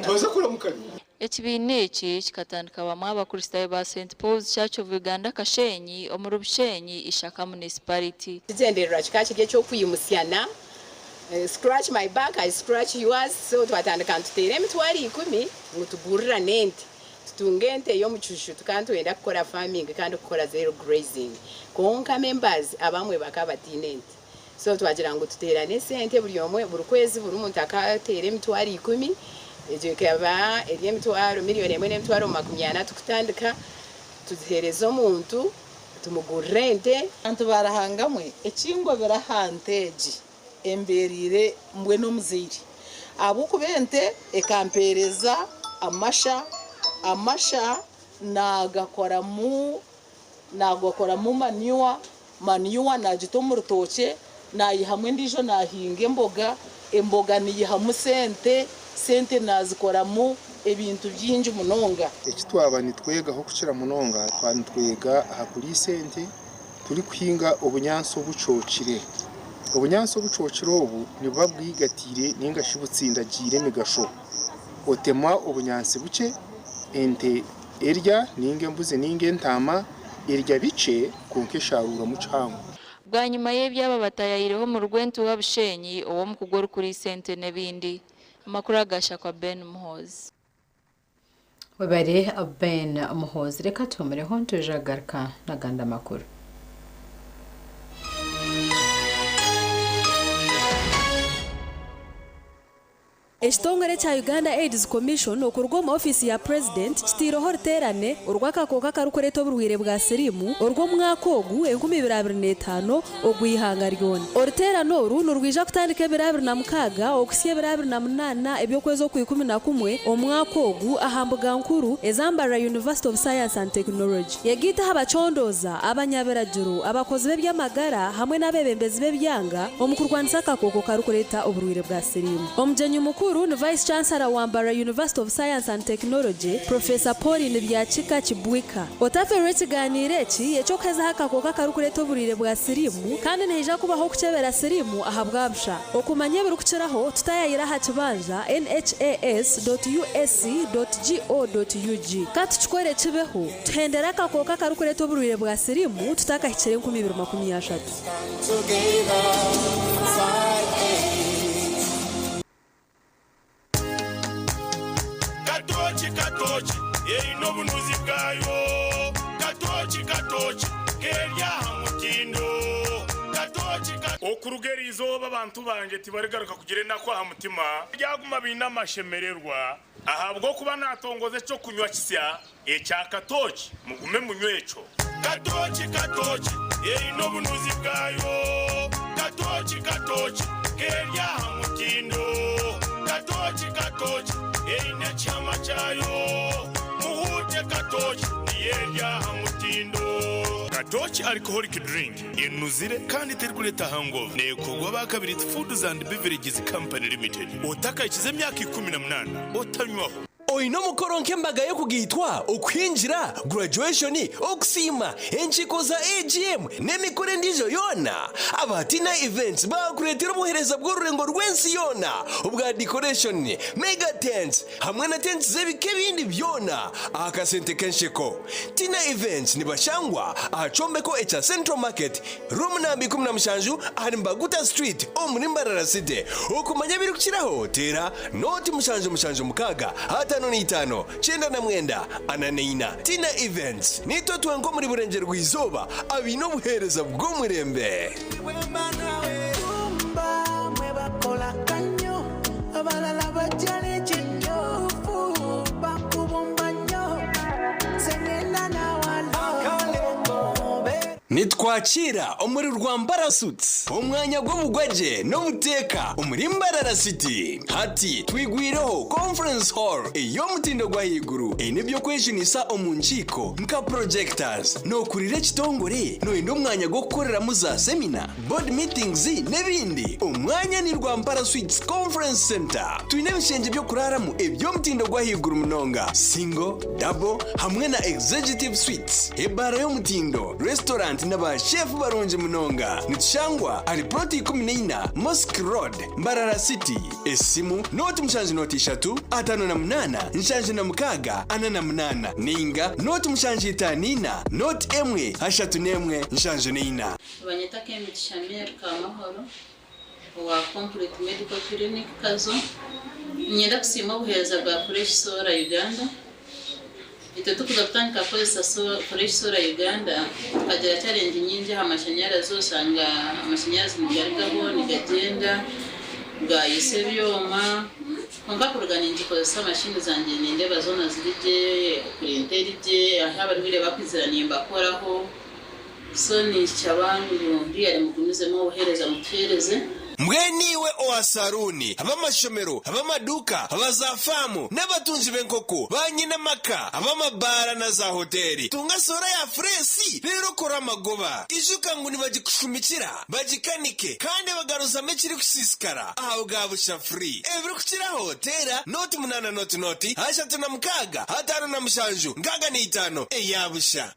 Twaza kuramukanya. Ekibiina eki kikatandika bamwe abakristaayo ba St Paul's Church of Uganda Kashenyi omuri Bushenyi, Ishaka Municipality. Ekigyendererwa kikaba kiri eky'okwimusyana, scratch my back I scratch yours, so twatandika nituteera emitwaro ikumi ngu tugurirane ente, tutunge ente y'omucucu tukaba nitwenda kukora farming kandi kukora zero grazing kwonka members abamwe bakaba bataine ente so twagira ngu tuteerane esente buri omwe buri kwezi buri muntu akateera emitwaro ikumi egyo ekaba eri emitwaro million emwe n'emitwaro 40 tukutandika tuziheereza omuntu tumugurire ente. Bantu ba Ruhanga mwe, ekingobire aha nte egi embeereire mbwenu omuzaire, ahabw'okuba ente ekampeereza amasha, amasha naagakoramu naagakoramu manure, manure naagita omu rutookye, naayihamu endiijo naahinga emboga, emboga niihamu sente, sente naazikoramu ebintu bingi munonga. Eki twaba nitwegaho kukira munonga twaba nitwega aha kuriisa ente turikuhinga obunyaatsi obucookire. Obunyaatsi obucookire obu nibuba bwigatiire ninga shi butsindagiire emigasho. Otema obunyaatsi bukye ente erya ninga embuzi ninga entaama erya bikye kwonka esharuuramu kihango. Bwanyima y'ebi aba bataayayireho omu Rwentuha Bushenyi ow'omukugu orikuriisa ente n'ebindi. Amakuru agashakwa Ben Muhoozi. Webare Ben Muhoozi reka tuhumireho nitwija kugaruka n'agandi amakuru. Ekitongore kya Uganda AIDS Commission okuruga omu ofiisi ya Purezidenti kitaireho oruteerane orw'akakooko akarikureeta oburwaire bwa siriimu orw'omwaka ogu 2025 ogw'eihanga ryona. Oruteerane oru nirwija kutandika ebiro 26 okuhitsya ebiro 28 eby'okwezi okw'ikumi na kumwe omwaka ogu aha mbuga nkuru eza Mbarara University of Science and Technology. Yegaite aha bacondooza, abanyabiragiro, abakozi b'eby'amagara hamwe n'abeebembezi b'ebyanga omu kurwanisa akakooko karikureeta oburwaire bwa siriimu. Omugyenyi mukuru ni Vice Chancellor wa Mbarara University of Science and Technology, Professor Pauline Byakika Kibwika. Otaferwa ekiganiiro eki eky'okuhezaho akakooko akarikureeta oburwaire bwa siriimu kandi nihaija kubaho okukyebera siriimu aha bwa busha. Okumanya ebirikukiraho, tutayayire aha kibanja nhas.usc.go.ug. Ka tukikore kibeho, tuhendere akakooko akarikureeta oburwaire bwa siriimu tutakahikire 2030. Katooki katooki eine obunuzi bwayo Katooki katooki keri aha mutindo Katooki ka. Okuruga eri izooba abantu bangye tibarigaruka kugira enaku aha mutima, baryaguma baine amashemererwa, ahabw'okuba naatongoza eky'okunywa kisya ekya katooki, mugume munywe ekyo. Katooki katooki eine obunuzi bwayo Katooki katooki keri aha mutindo Katooki katooki eine ekihama kyayo Muhuute katooki niyo eri aha mutindo. Katooki Alcoholic Drink enuzire kandi terikureeta hangover. Neekorwa aba Kabiriiti Foods and Beverages Company Limited. Otakahikize emyaka 18 otanywaho. Oine omukoro nk'embaga y'okugaitwa, okuhingira, graduation, okusiima, enkiiko za AGM n'emikoro endiijo yoona? Aba Tina Events baakureetera obuheereza bw'orurengo rw'ensi yoona obwa decoration, mega tents hamwe na tents z'ebika ebindi byona aha kasente k'ensheko. Tina Events nibashangwa aha kyombeko ekya Central Market, Room namba 17 ahari Mbaguta Street omuri Mbarara City. Okumanya ebirikukiraho teera 0 7 7 6 5. 55 94 44. Tina Events nitwe twenka omuri Burengyerwa-izooba abaine obuheereza bw'omurembe. Abalala bajja n'ekituufu bakubumba nnyo nze ngenda nawala. Nitwakiira omuri Rwambara Suites, omwanya gw'obugwagye n'obuteeka omuri Mbarara City. Hati twigwireho Conference Hall ey'omutindo gw'ahaiguru eine eby'okwejunisa omu nkiiko nka projectors. Nookurira ekitongore? Nooyenda omwanya gw'okukoreramu za semina, board meetings n'ebindi? Omwanya ni Rwampara Suites Conference Centre. Twine ebishengye by'okuraaramu eby'omutindo gw'ahaiguru munonga, single, double hamwe na executive suites, ebaara y'omutindo, restaurant na ba chef barungi munonga. Nitushangwa ahari plot 14 Mosque Road, Mbarara City. Esimu, nooti mushanju nooti ishatu, 58, 76, 48 ninga nooti mushanju itaano ina, nooti emwe, ashatu n'emwe, 74. Nibanyeta Kemigisha Mary Kamahoro owa Complete Medical Clinic Kazo. Niinyenda kusiima obuheereza bwa Fresh Solar Uganda. Itwe tukuza kutandika kukozesa Fresh Solar Uganda tukagira challenge nyingi aha mashanyarazi oshanga amashanyarazi nigarugaho nigagyenda gayisa ebyoma kwonka kuruga ningikozesa mashini zangye nindeeba zoona ziri gye, purinta eri gye, ahu abarwaire bakwizira nimbakoraho. So ninshaba ngu riyari mugumizemu obuheereza mutuheereze. Mbwenu iwe owa saruuni, ab'amashomero, ab'amaduuka, aba za faamu n'abatungi b'enkoko, ba nyinamaka, ab'amabaara na za hoteeri, tunga soora ya fureesi reero okore amagoba. Ijuka ngu nibagikushumikira, bagikanike kandi bagaruzamu ekirikusiisikara aha bwa busha free. Ebirikukiraho teera nooti munaana nooti nooti 36 57 65 eya busha.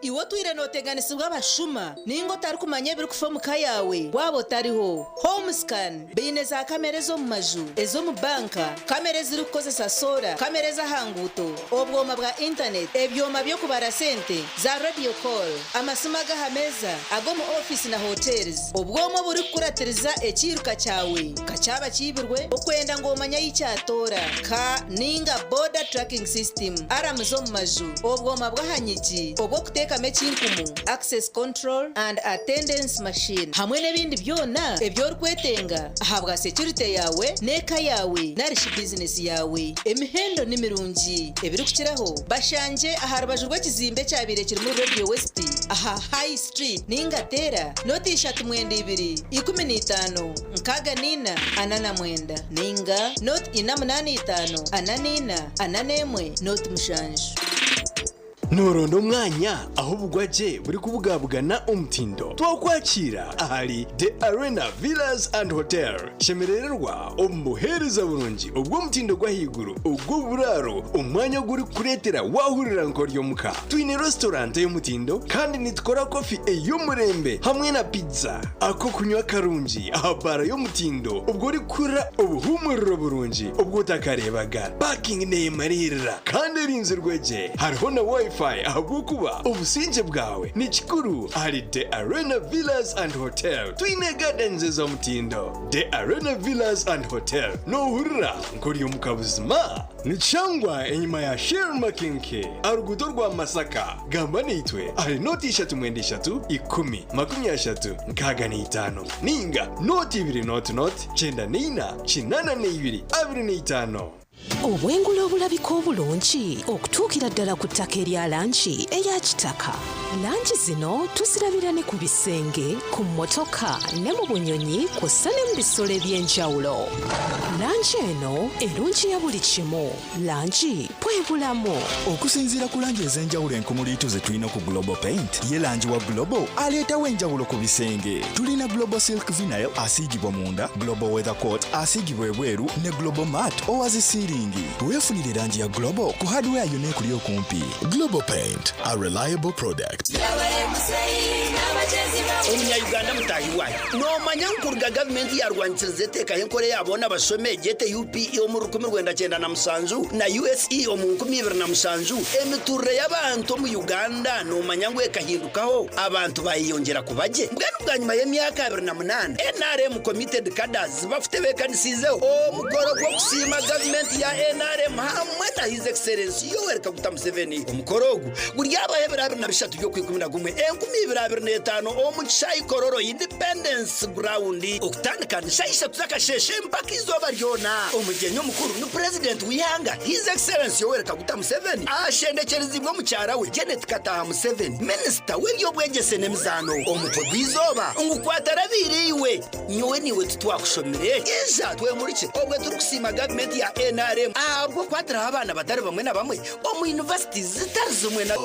Iwe otwire nooteganisibwa abashuma nainga otarikumanya ebirikufa omu ka yaawe waaba otariho? Homescan baine za kamera ez'omu maju, ez'omu banka, kamera ezirikukozesa soora, kamera ez'aha nguuto, obwoma bwa intaneti, ebyoma by'okubara sente, za radio call, amasimu ag'aha meeza, ag'omu ofiisi na hotels, obwoma oburikukuratiriza ekiiruka kyawe nka kyaba kiibirwe, okwenda ngu omanye ahi kyatoora, ka nainga border tracking system, aramu z'omu maju, obwoma bw'aha nyigi, obw'okuteekamu ekinkumu, access control and attendance machine, hamwe n'ebindi byona ebi orikwetenga ahabwa securite yaawe n'eka yaawe nari shi bizinesi yaawe. Emihendo ni mirungi. Ebirikukiraho, bashangye aha rubaju rw'ekizimbe ekyabaire kirimu Radio West aha High Street nainga teera nooti ishatu mwenda ibiri, 15, 64, 49 nainga nooti ina munaana itaano, 44, 41, nooti mushanju. Nooronda omwanya ahu obugwagye burikubugabugana omutindo? Twakwakiira ahari The Arena Villas and Hotel. Shemerererwa omu buheereza burungi obw'omutindo gw'ahaiguru ogw'oburaaro, omwanya ogurikukureetera waahurira nk'ori omuka. Twine restaurant ey'omutindo kandi nitukora kofi ey'omurembe hamwe na pizza. Ak'okunywa karungi aha baara y'omutindo obwo orikuhurira obuhuumuriro burungi obu otakareebaga. Parking neemariirira kandi erinzirwe gye. Hariho na Wi-Fi ahabw'okuba obusingye bwawe ni kikuru ahari The Arena Villas and Hotel. Twine gardens ez'omutindo. The Arena Villas and Hotel noohurira nk'ori omuka buzima? Nikishangwa enyima ya Shell Makinke aha ruguuto rwa Masaka. Gamba naitwe ahari nooti ishatu mwenda ishatu ikumi makumi ashatu nkaaga na itaano nainga nooti ibiri nooti nooti kyenda na ina kinaana na ibiri abiri na itaano. Obwengula obulabika obulungi okutuukira ddala ku ttaka erya langi eya kitaka. Langi zino tuzirabira ne ku bisenge, ku mmotoka ne mu bunyonyi kw'ossa ne mu bisolo eby'enjawulo. Langi eno erungiya buli kimu. Langi bwe bulamu. Okusinziira ku langi ez'enjawulo enkumuliitu ze tulina ku Global Paint, ye langi wa Global aleetawo enjawulo ku bisenge. Tulina Global Silk Vinyl asiigibwa munda, Global Weather Coat asiigibwa ebweru ne Global Matte owa zi siiringi. Weefunire langi ya Global ku hardware yonna ekuli okumpi. Global Paint, a reliable product. product. Omunya-Uganda mutaahi waanyu, noomanya ngu kuruga gavumenti yaarwanyisiriza eteekaho enkora eya boona bashome egyete UPE omu 1997 na USE omu 2007, emituurire y'abantu omu Uganda noomanya ngu ekahindukaho abantu baayeyongyera kuba gye? Mbwenu bwanyima y'emyaka abiri na munaana, nrm Committed Cadres bakutebeekanisiizeho omukoro gw'okusiima gavumenti ya nrm hamwe na His Excellency Yoweri Kaguta Museveni. Omukoro ogu guryabaho ebiro 23 by'Okwikumi na gumwe 2025 omu kishaayi Kololo Independence Ground okutandika ni shaaha ishatu z'akasheeshe mpaka eizooba ryona. Omugyenyi omukuru ni Purezidenti w'eihanga His Excellency Yoweri Kaguta Museveni ashendekyeriziibwe omukyara we Janet Kataaha Museveni, Minisita w'eby'obwegyese n'emizaano. Omutwe gw'eizooba ngu Kwatarabiire iwe! Nyowe naiwe titwakushomire? Ija twemurikye obwe turikusiima gavumenti ya nrm ahabw'okukwatiraho abaana batari bamwe na bamwe omu yunivasiti zitari zimwe na.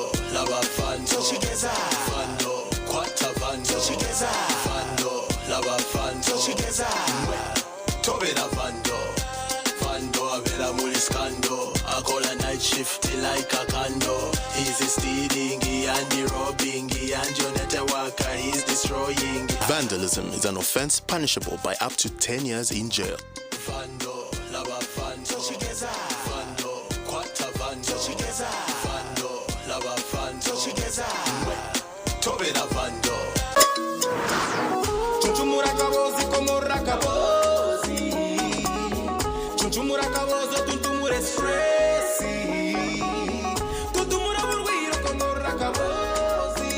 Vandalism is an offense punishable by up to 10 years in jail. Chunchumura kabozi komora kabozi Chunchumura kabozi tuntumure stressi Tuntumura burwiro komora kabozi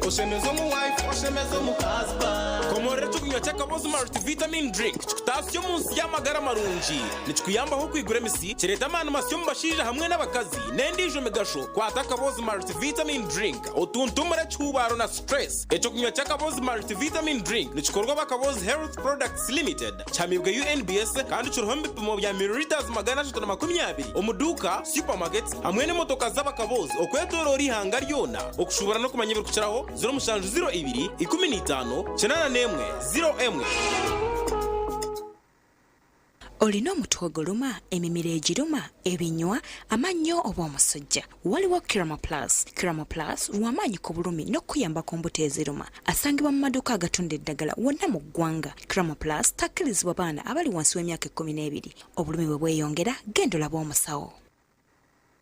Oshemeza omu wife oshemeza omu husband Komorera ekyokunywa ky'akabozi Multivitamin Drink kikutaasya omu nsi y'amagara marungi. Nikikuyambaho okwigura emisi, kireeta amaani masya omu bashaija hamwe n'abakazi, n'endiijo migasho. Kwata akabozi Multivitamin Drink otuntumure ekihuubaaro na stress. Ekyokunywa ky'akabozi Multivitamin Drink nikikorwa aba Kabozi Health Products Limited, kihamiibwe UNBS kandi kiriho omu bipimo bya millilitres 320 omu duuka, supermarkets hamwe n'emotoka z'abakabozi okwetoroora eihanga ryona. Okushuubura n'okumanya ebirikukiraho, 0702 15 81 01. Olina omutwe oguluma, emimiro egiruma, ebinywa, amannyo oba omusujja? Waliwo Kiramo Plus. Kiramo Plus lwa maanyi ku bulumi n'okukuyamba ku mbuto eziruma. Asangibwa mu maduuka agatunda eddagala wonna mu ggwanga. Kiramo Plus takkirizibwa baana abali wansi w'emyaka ekkumineebiri. Obulumi bwe bweyongera, genda olabe omusawo.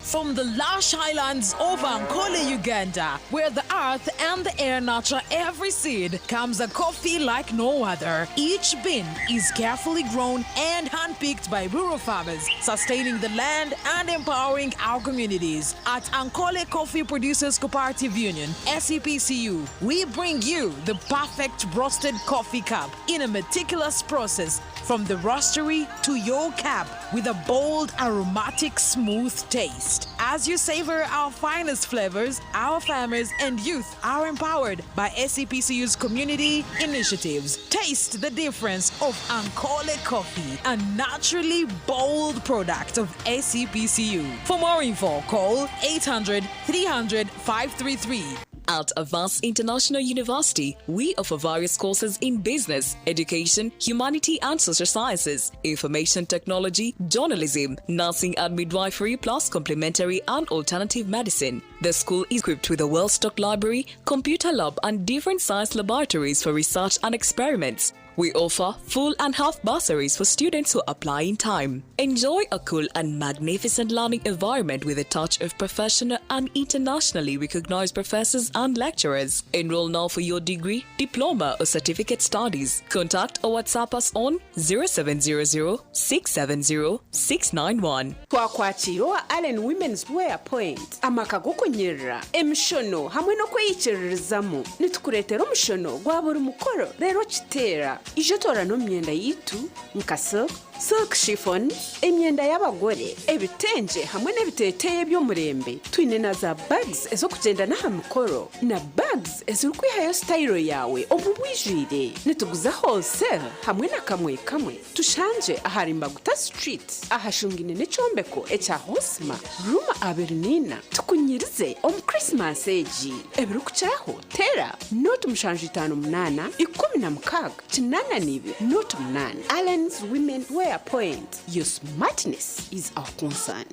From the lush highlands of Ankole, Uganda, where the earth and the air nurture every seed, comes a coffee like no other. Each bean is carefully grown and handpicked by rural farmers, sustaining the land and empowering our communities. At Ankole Coffee Producers Cooperative Union, SEPCU, we bring you the perfect roasted coffee cup in a meticulous process from the roastery to your cup with a bold, aromatic, smooth taste. As you savor our finest flavors, our farmers and youth are empowered by SCPCU's community initiatives. Taste the difference of Ankole Coffee, a naturally bold product of SCPCU. For more info, call 800 300 533. At Avance International University, we offer various courses in business, education, humanity and social sciences, information technology, journalism, nursing and midwifery, plus complementary and alternative medicine. The school is equipped with a well stocked library, computer lab, and different science laboratories for research and experiments. We offer full and half bursaries for students who apply in time. Enjoy a cool and magnificent learning environment with a touch of professional and internationally recognized professors and lecturers. Enroll now for your degree, diploma, or certificate studies. Contact or WhatsApp us on 0700 670 691. Twakwakira owa Allen Women's Wear Point amaka g'okunyirira, emishono hamwe n'okweyikiririzamu. Nitukureetera omushono gwa buri mukoro reero okiteera. Ija otoorane omu myenda yaitu nka silk, silk chiffon, emyenda y'abagore, ebitengye hamwe n'ebiteeteeyi eby'omurembe. Twine na za bags ez'okugyenda n'aha mikoro na bags ezirikwihayo sitayiro yaawe omu bwijwire. Nituguza wholesale hamwe na kamwe kamwe. Tushangye ahari Mbaguta Street ahashungaine n'ekyombeko ekya Hosma, room 24. Tukunyirize omu Christmas egi. Ebirikukiraho teera nooti 758 16 82 08. Allen's Women Wear Point, your smartness is our concern.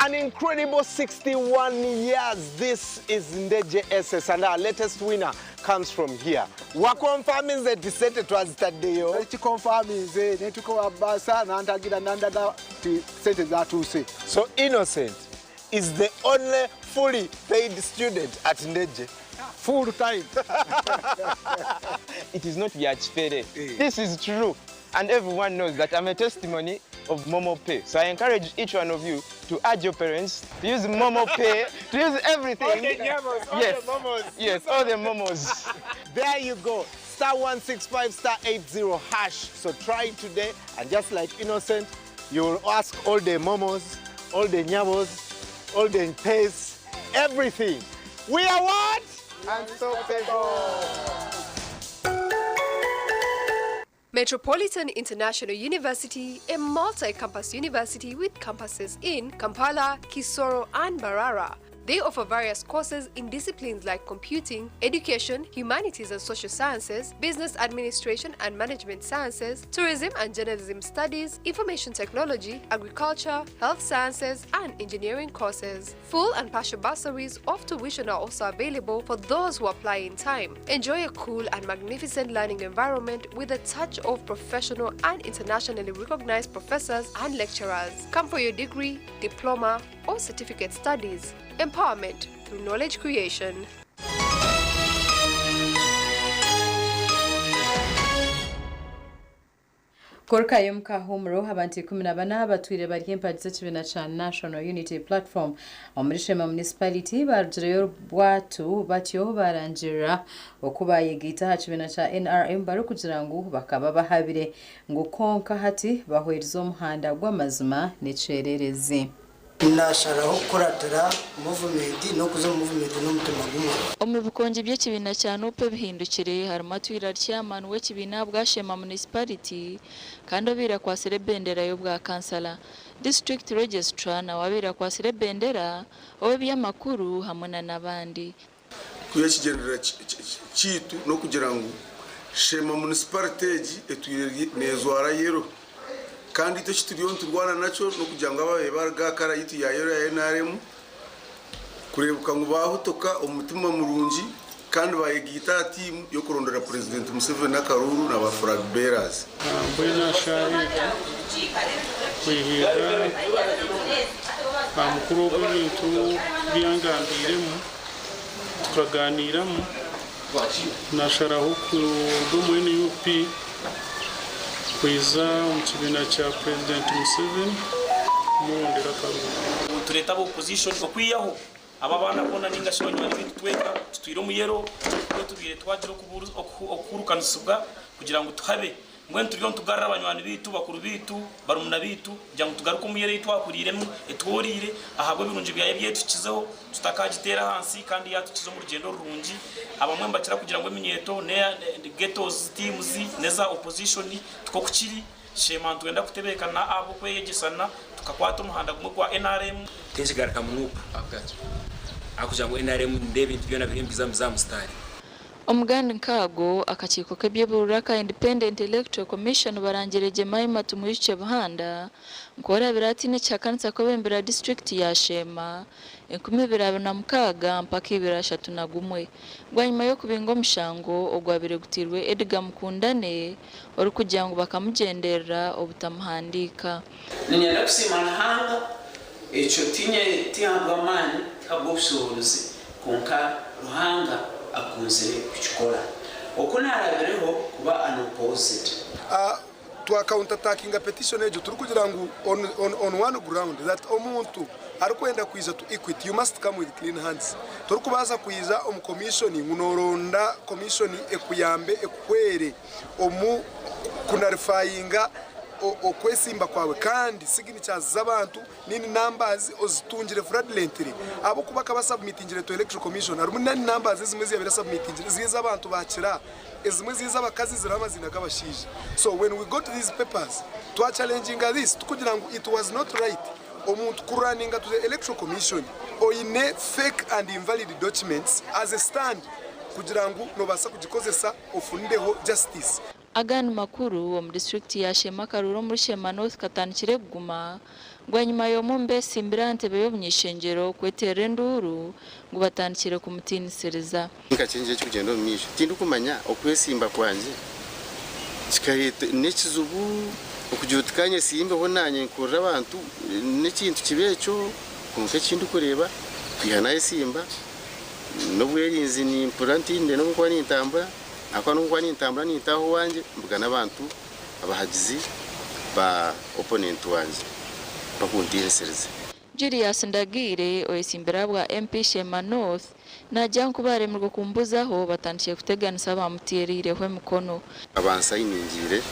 An incredible 61 years. This is Ndeje SS, and our latest winner comes from here. Wakonfaminze nti sente twazitaddeyo. Ekikonfaminze ne tukowa basa nantagira nandaga ti sente zatuuse. So Innocent is the only fully paid student at Ndeje. Full time. It is not Yachfere. This is true. And everyone knows that I'm a testimony of Momo Pay. So I encourage each one of you to add your parents, to use Momo Pay, to use everything. All the nyamos, all yes. the momos. Yes, all the momos. There you go. Star 165 star 80 hash. So try it today. And just like Innocent, you will ask all the momos, all the nyamos, all the pays, everything. We are what? Unstoppable. Metropolitan International University, a multi campus university with campuses in Kampala, Kisoro, and Barara. They offer various courses in disciplines like computing, education, humanities and social sciences, business administration and management sciences, tourism and journalism studies, information technology, agriculture, health sciences, and engineering courses. Full and partial bursaries of tuition are also available for those who apply in time. Enjoy a cool and magnificent learning environment with a touch of professional and internationally recognized professors and lecturers. Come for your degree, diploma, or certificate studies. Empowerment through knowledge creation. Korukayo mukahumuro abantu 14 batwire bari empagi z'ekibiina kya National Unity Platform omuri Shema Municipality barugireyo bwatu batyo barangirira oku bayegaita aha kibiina kya NRM barikugira ngu bakaba bahabire ngu konka hati bahwerize omuhanda gw'amazima n'ekyererezi. Nasharaho kukuratira muvumenti n'okuza omu muvumenti n'omutima gumwe. Omu bikongi by'ekibiina kya NUP ebihindukire harimu Atwira chairman w'ekibiina bwa Shema Municipality kandi obaire akwasire ebendera y'obwa kansala. District Registrar nawe abaire akwasire ebendera ow'ebyamakuru hamwe na n'abandi. Kuya ekigendererwa kiitu n'okugira ngu Shema Municipality egi etwire neezwara yero kandi itwe eki turiyo niturwana nakyo n'okugira ngu ababaire baruga aha kara yitu ya yero ya NRM kureebuka ngu baahutuka omu mutima murungi kandi bayegaita aha tiimu y'okurondera Purezidenti Museveni akaruuru na ba flag bearers. Mbwenu ashaaha egi kwihirira aha mukuru ogw'ebintu byangambiiremu tukaganiiramu nasharaho kuruga omu NUP kwiza omu kibiina kya Purezidenti Museveni kumurondera akaruuru. Tureta aba opposition okwihaho aba abaana boona ninga shi banywani baitu tweka tutwire omu yero twe tubaire twagira okuhurukanisibwa kugira ngu tuhabe mbwenu turiyo nitugarura abanywani baitu bakuru baitu barumuna baitu kugira ngu tugaruke omu yero ei twakuriiremu etworiire ahabw'ebirungi byayo ebyetukizeho tutakagiteera ahansi kandi yatukiza omu rugyendo rurungi. Abamwe nibakira kugira ngu eminyeeto ghettos teams n'eza opposition tikwo kiri. Sheema nitwenda kutebeekana ahabw'okweyegyesana tukakwata omuhanda gumwe gwa NRM. Tinkigaruka mu NUP ahabw'okugira ngu NRM nindeeba ebintu byona biriyo nibiza aha musitaari. Omugandi nk'ago akakiiko k'eby'obururu aka Independent Electoral Commission barangire Jemima Tumwijukye Buhanda nk'orabire atiine ekihakanisa kwebembera disiturikiti ya Sheema 2026 mpaka 2031 bwanyima y'okubinga omushango ogwabire gutiirwe Edgar Mukundane orikugira ngu bakamugyenderera obutamuhandiika. Niinyenda kusiima Ruhanga, ekyo tinye tihabw'amaani, tihabw'obushoboorozi, kwonka Ruhanga akunzire kukikora. Oku naarabireho kuba unopposed. Twa counter attackinga petition egyo turikugira ngu on, on, on one ground that omuntu arikwenda kwija to equity you must come with clean hands. Torikubaasa kwija omu commission ngu noronda commission ekuyambe ekuhwere omu kunarifayinga okwesimba kwawe kandi signatures z'abantu nini numbers ozitungire fraudulently ahabw'okuba akaba asubmitingire to electoral commission harimu nani numbers ezimwe eziyabaire asubmitingire ziri ez'abantu bakira ezimwe ziri ez'abakazi ziriho amaziina g'abashaija so when we got these papers twachallenginga this tukugira ngu it was not right omuntu kurunninga to the electoral commission oine fake and invalid documents as a stand kugira ngu nobaasa kugikozesa ofunireho justice. Agandi makuru omu disiturikiti ya Sheema akaruuru omuri Sheema North katandikire kuguma Bwanyima y'omwe omu beesimbire aha ntebe y'obuny'ishengyero kweteerera enduuru ngu batandikire kumutiinisiriza. Nka kyengye ekirikugyenda omu maisho, tindikumanya okwesimba kwangye kikareeta n'ekizibu okugira oti kanyesimbeho naanye nkorere abantu n'ekintu kibi ekyo kwonka ekindikureeba kwiha nayesimba n'obwerinzi nimpurira ntiinire n'obu ndikuba nintambura ahakuba n'obu ndikuba nintambura nintaaha owangye mbugana abantu abahagizi ba opponent wangye bakuntiinisiriza. Julius Ndagiire oyesimbire ahabwa MP Sheema North naagira ngu ku baaremirwe kumubuzaho batandikire kuteganisa abaamuteereireho emikono. Abansayiningiire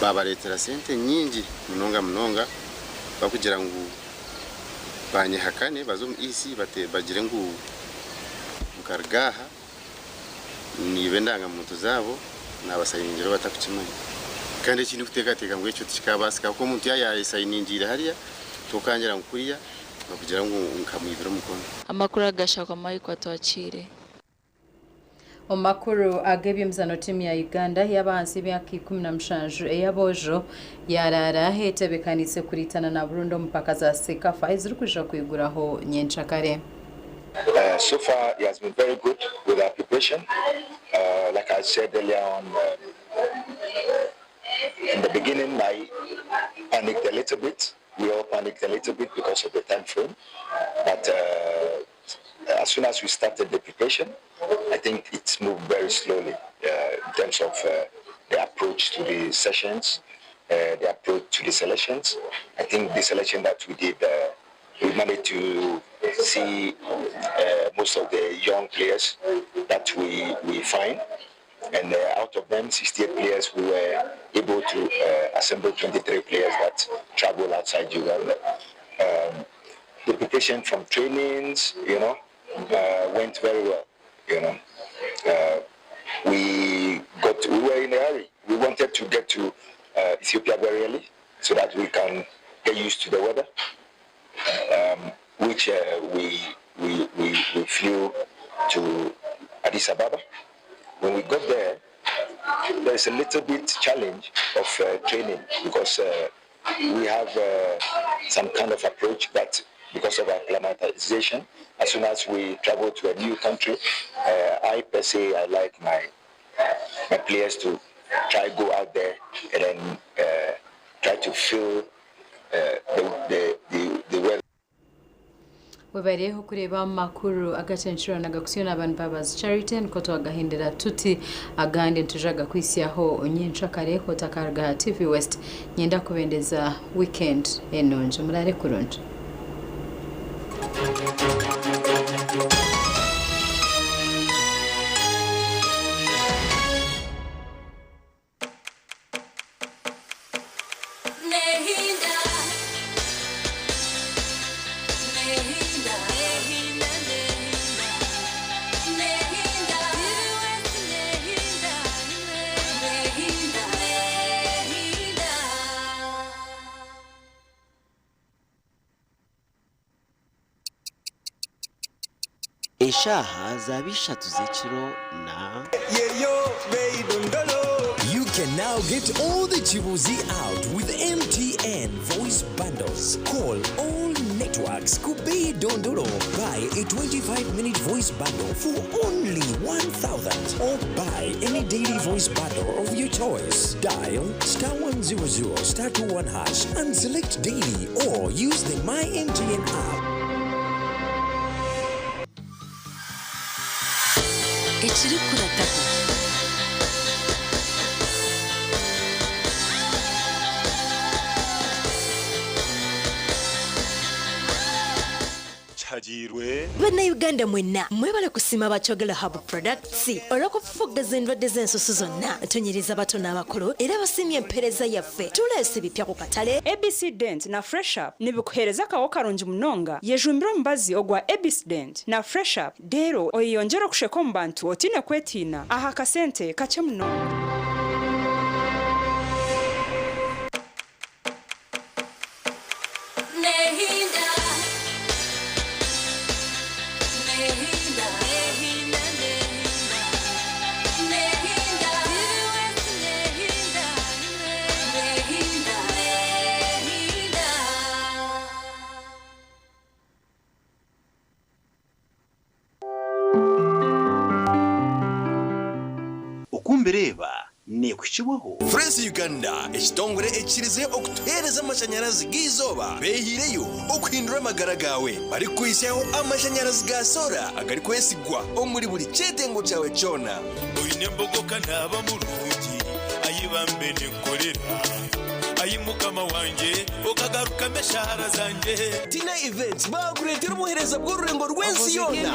baabareetera sente nyingi munonga munonga barikugira ngu banyehakane baze omu EC bagire ngu nkaruga aha niiba endangamuntu zaabo naabasayiningira batarikukimanya. Kandi eki ndikuteekateeka ngu ekyo tikikaabaasika ahabw'okuba omuntu yaaba yaayesayiningiire hariya tokangira ngu kuriya nokugira ngu nkamwibira omukono. Amakuru agashakwa Michael Atwakiire. Omu makuru ag'eby'emizaano tiimu ya Uganda ey'abahansi y'emyaka 17 ey'aboojo yaraara etebekaniise kuriitana na Burundi omu mpaka za CECAFA ezirikwija kwiguraho nyenkyakare. So far he has been very good with our preparation. Like I said earlier on, in the beginning I panicked a little bit. We all panicked a little bit because of the time frame. But as soon as we started the preparation, I think it's moved very slowly in terms of the approach to the sessions, the approach to the selections. I think the selection that we did, we managed to see most of the young players that we find. And out of them, 68 players, we were able to assemble 23 players that travel outside Uganda. The preparation from trainings, went very well. We were in a hurry. We wanted to get to Ethiopia very early so that we can get used to the weather, which we flew to Addis Ababa. When we got there, there is a little bit challenge of training because we have some kind of approach that because of our acclimatization, as soon as we travel to a new country, I per se, I like my players to try go out there and then try to feel the weather. Webareho kureba amakuru agacenciro nagakusiyo n'abantu babazi Charity niko twagahindira tuti agandi ntujaga kwisyaho nyenshakare hotakarga TV West nyenda kubendeza weekend enonje murare kurungi. Eshaha zaba 3 z'ekiro na You can now get all the Chibuzi out with MTN voice bundles. Call all networks. Kubi Dondolo. Buy a 25-minute voice bundle for only 1,000 or buy any daily voice bundle of your choice. Dial *100 *21# and select daily or use the My MTN app. Ekirikukurataho. Bannayuganda mwenna mwebale kusiima bakyogera hub products olw'okufufuggaza endwadde z'ensusu zonna. Tunyiriza bato n'abakulu era basiimye empeereza yaffe. Tuleese bipya ku katale. ABC Dent na Fresh Up nibikuhereza akawo karungi munonga. Yejumbire omubazi ogwa ABC Dent na Fresh Up rero oyeyongere okusheka omu bantu otiine kwetiina aha kasente kakye munonga. Nimbireeba neekuhikibwaho. Fresi Uganda, ekitongore ekikirize okutuheereza amashanyarazi g'eizooba beehiireyo okuhindura amagara gaawe barikukuhitsyaho amashanyarazi ga soora agarikwesigwa omuri buri kyetengo kyawe kyona. Oine embogo ka naaba murungi, ai bambe ninkorera, ai Mukama wangye, okagarukamu eshaara zangye. Tina Events baakureetera obuheereza bw'orurengo rw'ensi yoona.